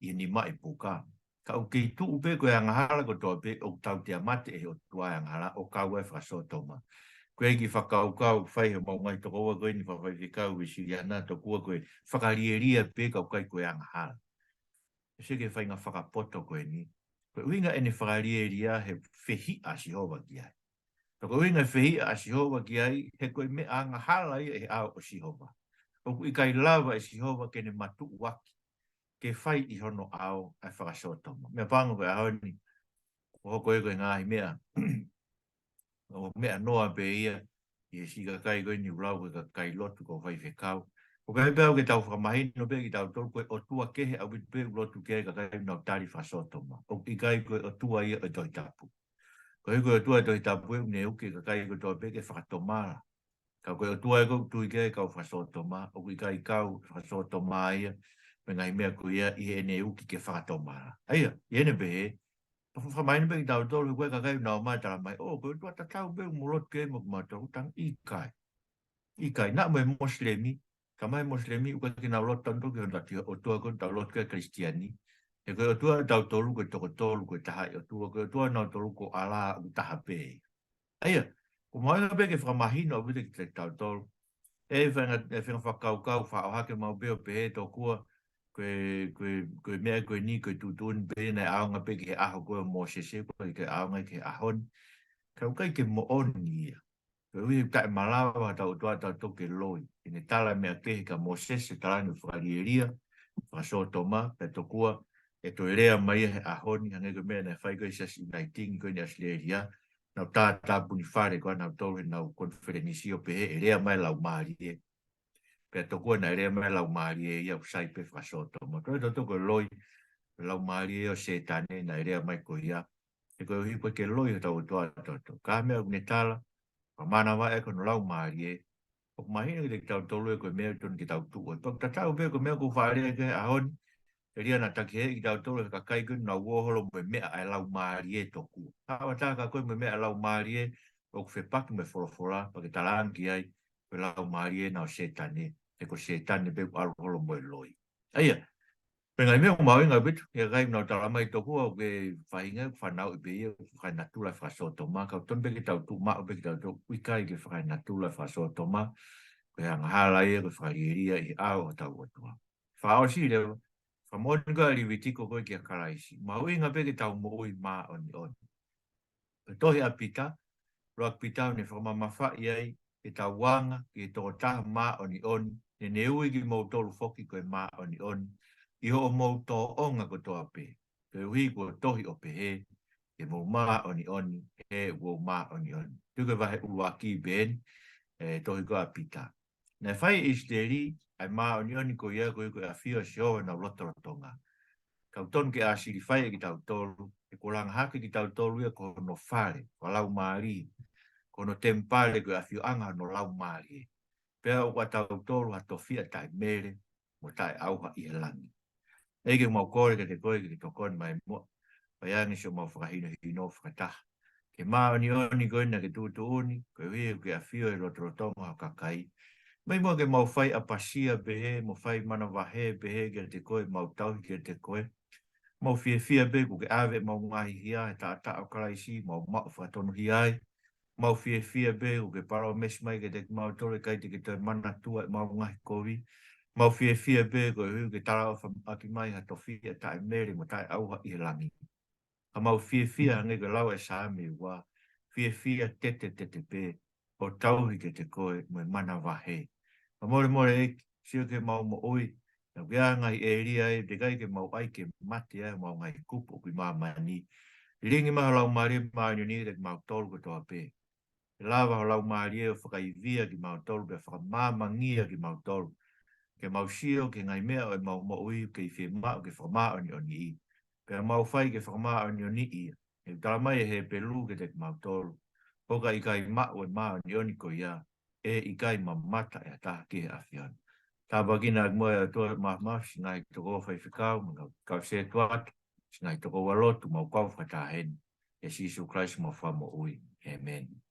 ʻi he nima ʻi puka. Ka ʻoku kei tuʻu pē ko e angahala kotoa pē ʻoku tautea mate ʻe he ʻOtua e angahala ʻo kau ai e fakasōtoma. Ko e kiʻi fakakaukau fai ʻe homau ngaahi tokoua ko eni fakafaifekau Uēsiliana, tokua ko e fakalielia pē ka ʻoku ʻikai ko e angahala. ʻE sio ki he faʻahinga fakapoto ko eni. Ko e ʻuhinga ʻene fakalielia he fehiʻa ʻa Sihova ki ai. Ka ko e ʻuhinga e fehiʻa ʻa Sihova ki ai, he ko e meʻa angahala ia ʻi he ʻao ʻo Sihova. ʻOku ʻikai lava ʻe Sihova ke ne matuʻuaki, ke fai ʻi hono ʻao ʻa e fakasōtoma. Meʻapango ko e ʻaho ni, kuo hoko ē ko e ngaahi meʻa, ʻo meʻa noa pē ia, ʻi he siʻi kakai ko eni ʻoku lau ko e kakai lotu ko e faifekau. ʻOku ʻikai pē au ke tau fakamahino pē kitautolu ko e ʻotua kehe ʻaupito pē ʻoku lotu ki ai e kakai ʻoku nau tali fakasōtoma. ʻOku ʻikai ko e ʻOtua ia ʻo e Tohi Tapu. Koeʻuhi ko e ʻOtua ʻo e Tohi Tapu ʻoku ne uki e kakai kotoa pē ke fakatomala. Ka ko e ʻOtua ia ʻoku tui ki ai e kau fakasōtoma, ʻoku ʻikai kau fakasōtoma ia, mo e ngaahi meʻa ko ia ʻi heʻene uki ke fakatomala. ʻA ia, ʻi heʻene pehē, ʻoku fakamahino pē kitautolu he ko e kakai ʻoku nau ō mai ʻo talamai, ʻō, ko e ʻOtua tatau pē ʻoku mou lotu ki ai mo kimautolu, tang ʻikai. ʻIkai, naʻa mo e Mosilemi, ka mai Mosilemi ʻoku ʻikai ke nau lotu ʻanautolu ki honau ʻOtua ko ē ʻoku tau lotu ki ai Kalisitiane. He ko e ʻOtua ʻatautolu ko e toko tolu, ko e taha ʻi ʻOtua, ko e ʻOtua ʻanautolu ko ʻAlā ʻoku taha pē. ʻA ia, ʻoku mahuʻinga pē ke fakamahino ʻaupito kiate kitautolu. ʻE faʻahinga, ʻe faʻahinga fakakaukau, faʻa ʻohake maʻu pē ʻo pehē tokua, ko e, ko e, ko e meʻa ko eni, ko e tuʻutuʻuni pē naʻe ʻaonga pē ki he ʻaho ko ē ʻo Mōsese, ʻoku ʻikai ke ʻaonga ki he ʻaho ni. Ka ʻoku ʻikai ke moʻoni ia. Koeʻuhi he ʻoku taʻemalava hotau ʻOtua ʻatautolu ke loi. ʻI heʻene tala e meʻa kehe kia Mōsese, tala ʻene fakalielia fakasōtoma, pea tokua ʻe toe lea mai ia he ʻaho ni, hangē ko e meʻa naʻe fai ko ē ʻe he Siasi ʻUnaitingi ko eni ʻAositelēlia, nau tātāpuni fale ko ē ʻanautolu heʻenau konifelenisi ʻo pehē ʻe lea mai e Laumālie. Pea tokua naʻe lea mai e Laumālie ia ʻoku sai pē fakasōtoma. Toe toto ko e loi, Laumālie ʻo Sētane naʻe lea mai ko ia. He koeʻuhi ʻoku ʻikai ke loi hotau ʻOtua ʻatautolu. Ka meʻa ʻoku ne tala, fakamānava ʻaki hono Laumālie, ʻoku mahino kiate kitautolu ē ko e meʻa ʻoku totonu ke tau tuʻu ai. Pea ʻoku tatau pē ko e meʻa ʻoku ou faʻa lea ki ai he ʻaho ni, ʻe lava naʻa takihēʻi kitautolu ʻe he kakai ko ē ʻoku nau ō holo mo e meʻa ʻa e Laumālie tokua. Haʻu atu ka ko e mo e meʻa ʻa e Laumālie ʻoku fepaki mo e folofola, pea ke talaange ki ai, ko e Laumālie ʻena ʻo Sētane, he ko Sētane pē ʻoku ʻalu holo mo e loi. ʻA ia, pea ngaahi meʻa ʻoku mahuʻinga ʻaupito, ʻi he kakai ʻoku nau talamai tokua ʻoku ke faʻahinga, ʻoku fanauʻi pē ia, ʻoku fakaenatula e fakasōtoma, ka ʻoku totonu pē ke tau tuʻu maʻu pē kitautolu, ʻoku ʻikai ke fakaenatula e fakasōtoma, ko e angahala ia, ko e fakalielia ʻi he ʻao ʻo hotau ʻOtua. Fakaʻosi leva, fakamoʻoni ko ē ʻa Livitiko ko ē kia Kalaisi. Mahuʻinga pē ke tau moʻui māʻoniʻoni. Ko e tohi ʻa Pita, ʻuluaki Pita ʻoku ne fakamamafaʻi ai ʻetau anga ki he tokotaha māʻoniʻoni, naʻa ne ui kimoutolu foki ko e māʻoniʻoni, ʻi hoʻomou tōʻonga kotoa pē. Koeʻuhi kuo tohi ʻo pehē, ke mou māʻoniʻoni, he ʻoku ou māʻoniʻoni. Tuku e vahe ʻuluaki pē eni, ʻe tohi ko ē ʻa Pita. Naʻe fai ʻe ʻIsileli ʻa e māʻoniʻoni ko ia koeʻuhi ko e ʻafio ʻa Sihova ʻi honau lotolotonga. Ka ʻoku totonu ke ʻāsili fai ʻe kitautolu, he kuo langa hake kitautolu ia ko hono fale, fakalaumālie. ko hono temipale ko e ʻafioʻanga hono Laumālie. Pea ʻoku ʻatautolu ha tofiʻa taʻemele mo taʻeʻauha ʻi he langi. ʻEiki, ʻoku mau kole kiate koe ke ke tokoni mai muʻa. Fai ange siʻomau fakahinohino fakataha ki he māʻoniʻoni ko ē naʻa ke tuʻutuʻuni, koeʻuhi ʻoku ke ʻafio ʻi he lotolotonga ʻo ho kakai. Mai muʻa ke mau fai ʻapasia pehē, mo fai manavahē pehē kiate koe, mau tauhi kiate koe. Mau fiefia pē kuo ke ʻave ʻemau ngaahi hia he taʻataʻa ʻo Kalaisi, mau maʻu fakatonuhia ai. Mau fiefia pē kuo ke palōmesi mai kiate kimautolu ʻe ʻikai te ke toe manatua ʻemau ngaahi kovi. Mau fiefia pē koeʻuhi kuo ke talaʻofa ʻaki mai ha tofiʻa taʻemele mo taʻeʻauha ʻi he langi. Ka mau fiefia hangē ko e lau ʻa e Saame ua, fiefia tetetete pē, ʻo tauhi kiate koe mo e manavahē. Fakamolemole ʻEiki, sio ki heʻemau moʻui, naʻa ʻoku ʻi ai e ngaahi ʻēlia ʻe ʻikai ke mau ʻai ke mate ai homau ngaahi kupu ʻoku ʻi māmani. Lilingi mai ho Laumālie Māʻoniʻoni kiate kimautolu kotoa pē. Ke lava ho Laumālie ʻo fakaivia kimautolu, pea fakamāmangia kimautolu. Ke mau sio ki he ngaahi meʻa ʻo ʻemau moʻui ʻoku kei fiemaʻu ke fakamāʻoniʻoniʻi. Pea mau fai ke fakamāʻoniʻoniʻi ia. He ʻoku tala mai ʻe Hepelū kiate kimautolu, ʻo ka ʻikai maʻu e māʻoniʻoni ko ia, ʻe ʻikai mamata ʻe ha taha ki he ʻAfiona. Tāpuekina ʻaki muʻa ʻe ʻOtua ʻemau mafi, siʻi ngaahi tokoua faifekau, mo e kau sētuata, siʻi ngaahi tokoua lotu, mau kau fakataha heni. ʻIa Sīsū Kalaisi homau Fakamoʻui. ʻĒmeni.